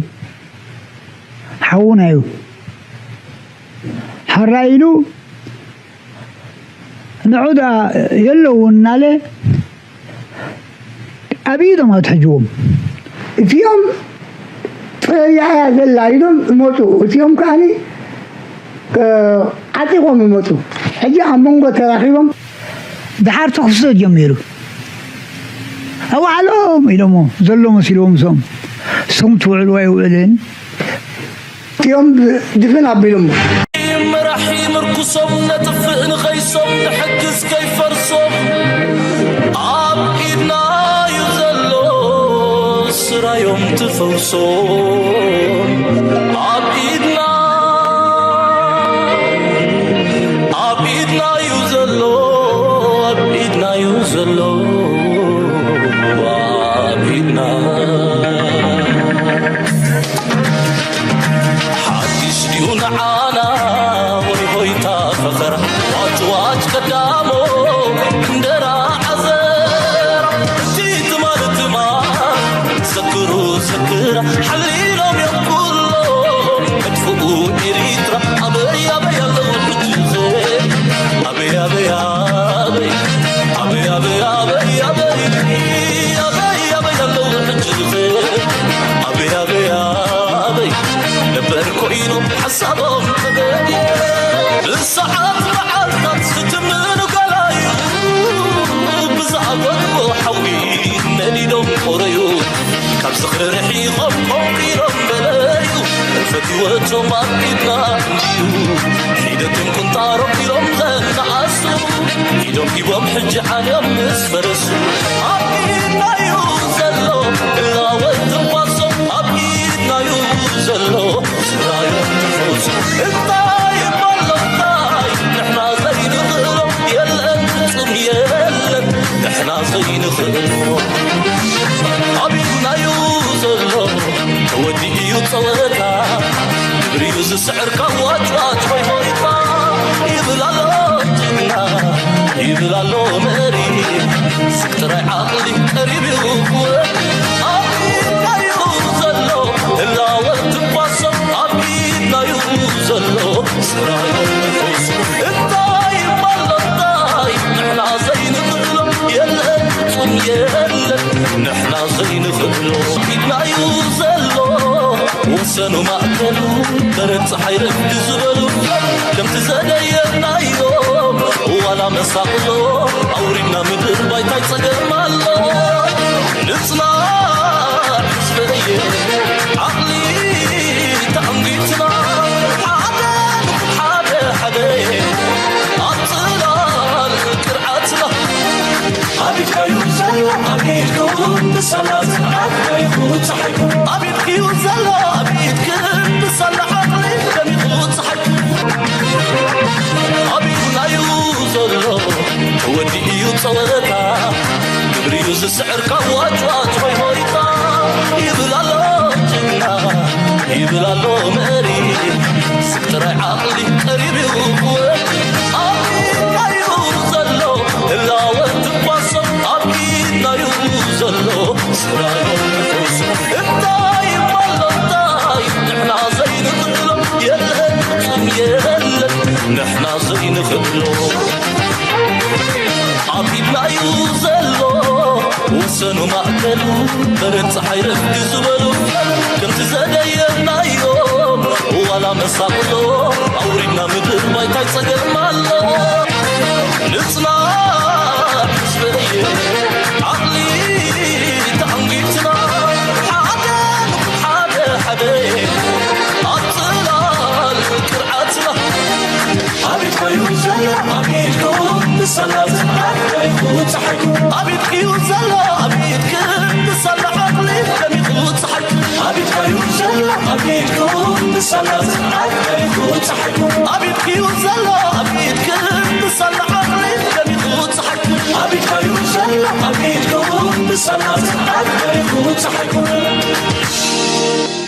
ሓውና እዩ። ሓራ ኢሉ ንዑ ደኣ የለውን እናለ ኣብ ኢዶም ኣትሕጅዎም። እቲኦም ጥርያ እያ ዘላ ኢሎም ይመፁ። እቲኦም ከኣኒ፣ እ፣ ዓጢቖም ይመፁ። ሕጂ ኣብ መንጎ ተራኺቦም ድሓር ተኹሲ ጀሚሩ። ኣዋዕሎም ኢሎሞ ዘሎ መሲልዎም እሶም። እሶም ትውዕሉ ኣይውዕልን። እቲኦም ድፍን ኣቢሎሞ። መራሒ ምርኩሶም ነጥፍእ ንኸይሶም ንሕግዝ ከይፈርሶም ኣብ ኢድና እዩ ዘሎ ስራዮም ትፈውሶም ኣብ ኢድና ኣብ ኢድና እዩ ዘሎ ኣብ ኢድና እዩ ዘሎ ኣብ ኢድና ሓድሽ ድዩ ንዓና ወይ ሆይታ ፈኸራ ዋጭ ዋጭ ቀዳሞ እንደራ ዓዘራ እቲ ትማል ትማል ዘክሩ ዘክራ ሓሊሎም እዮም ኩሎም መጥፍኡ ኤሪትራ ኣበይ ኣበይ ኣለዉ ሕጂ ኣበይ ኣበይ ኣበይ ኣበይ ኣበይ ኣበይ ኣበይ ኣበይ ኣበይ ኣለዉ ሕጂ ኣበይ ኣበይ ኣበይ ነበር ኮይኖም ሓሳቦም ተገድየ ብሰዓት መዓልታት ዝትምኑ ገላዩ ብዝኣጎድቦ ሓዊ ነዲዶም ቆረዩ ካብ ዝኽሪ ርሒቖም ቆንቂሮም በለዩ ፈትወቶም ኣብ ኢድና እንድዩ ሒደቶም ቁንጣሮም ኢሎም ዘነኣሱ ሂቦም ሕጂ ዓንዮም ምስ ፈረሱ ኣብ ኢድናዩ ዘሎ ህላወ ትንፋሶም ኣብ ኢድናዩ ዘሎ ስራዮም ትሑሱ እንታይ እሞ ኣሎ እንታይ ንሕና ዘይንኽእሎ የለን ፍጹም የለን ንሕና ዘይንኽእሎ ኣብ ኢድናዩ ዘሎ ተወዲኡ እዩ ጸወታ ግብሪኡ ዝስዕር ካብ ዋጭዋጭ ሆይሆይታ ይብል ኣሎ ጅግና ይብል ኣሎ መሪ ስብ ጥራይ ዓቕሊ ቀሪብ እዩ ክወድ ኣብ ኢድናዩ ዘሎ ህላወ ትንፋሶም ኣብ ኢድናዩ ዘሎ ስራዮም ንሑሱ እንታይ እሞ ኣሎ እንታይ ንሕና ዘይንኽእሎ የለን ፍጹም የለን ንሕና ዘይንኽእሎ ኢድናዩ ዘሎ ወሰኑ ማእከሉ በረድ ፀሓይ ረፍዲ ዝበሉ ከምቲ ዘደየናዮ ዋላ መሳቕሎ ኣውሪድና ምድር ባይታይ ፀገም ኣሎ ንፅና ዝበየ ዓቕሊ ተኣንጊትና ሓደ ሓደ ሓደ ኣብ ፅላል ቅርዓትና ኣቢድካዩ ዘሎ ኣቢድኩ ንሰላት ኣቢድኩ ፀሓይኩ ኣቢድክዩ ዘሎ ኣቢድክ ንሰላ ዓቕሊ ደሚቑ ፀሓይኩ ኣቢድናዩ ዘሎ ተወዲኡ እዩ ፀወታ ግብሪዩ ዝስዕር ካብ ዋጭዋጭ ሆይሆይታ ይብል ኣሎ ጅግና ይብል ኣሎ መሪ ስብ ጥራይ ዓቕሊ ቀሪብ እዩ ክወድ ኣብ ኢድናዩ ዘሎ ህላወ ትንፋሶም ኣብ ኢድናዩ ዘሎ ስራዮም ንሑሱ እንታይ እሞ ኣሎ እንታይ ንሕና ዘይንኽእሎ የለን ፍጹም የለን ንሕና ዘይንኽእሎ ኣብ ኢድናዩ ዘሎ ወሰኑ ማእከሉ በረድ ፀሓይ ረፍዲ ዝበሉ ከምቲ ዘደየናዮ ዋላ መሳቕሎ ኣውሪድና ምድር ባይታይ ፀገም ኣሎ ንፅና ዝበየ ዓቕሊ ተኣንጊትና ሓደ ሓደ ሓደ ኣብ ፅላል ቅርዓትና ኣቢድካዩ ዘሎ ኣቢድኩ ንሰላት ኣቢድኩ ፀሓይኩ ኣቢድክዩ ዘሎ ኣቢድክ ንሰላ ዓቕሊ ደሚቑ ፀሓይኩ ኣቢድካዩ ዘሎ ኣቢድኩ ንሰላት ኣቢድኩ ፀሓይኩ ኣቢድክዩ ዘሎ ኣቢድክ ንሰላ ዓቕሊ ደሚቑ ፀሓይኩ ኣቢድካዩ ዘሎ ኣቢድኩ ንሰላት ኣቢድኩ ፀሓይኩ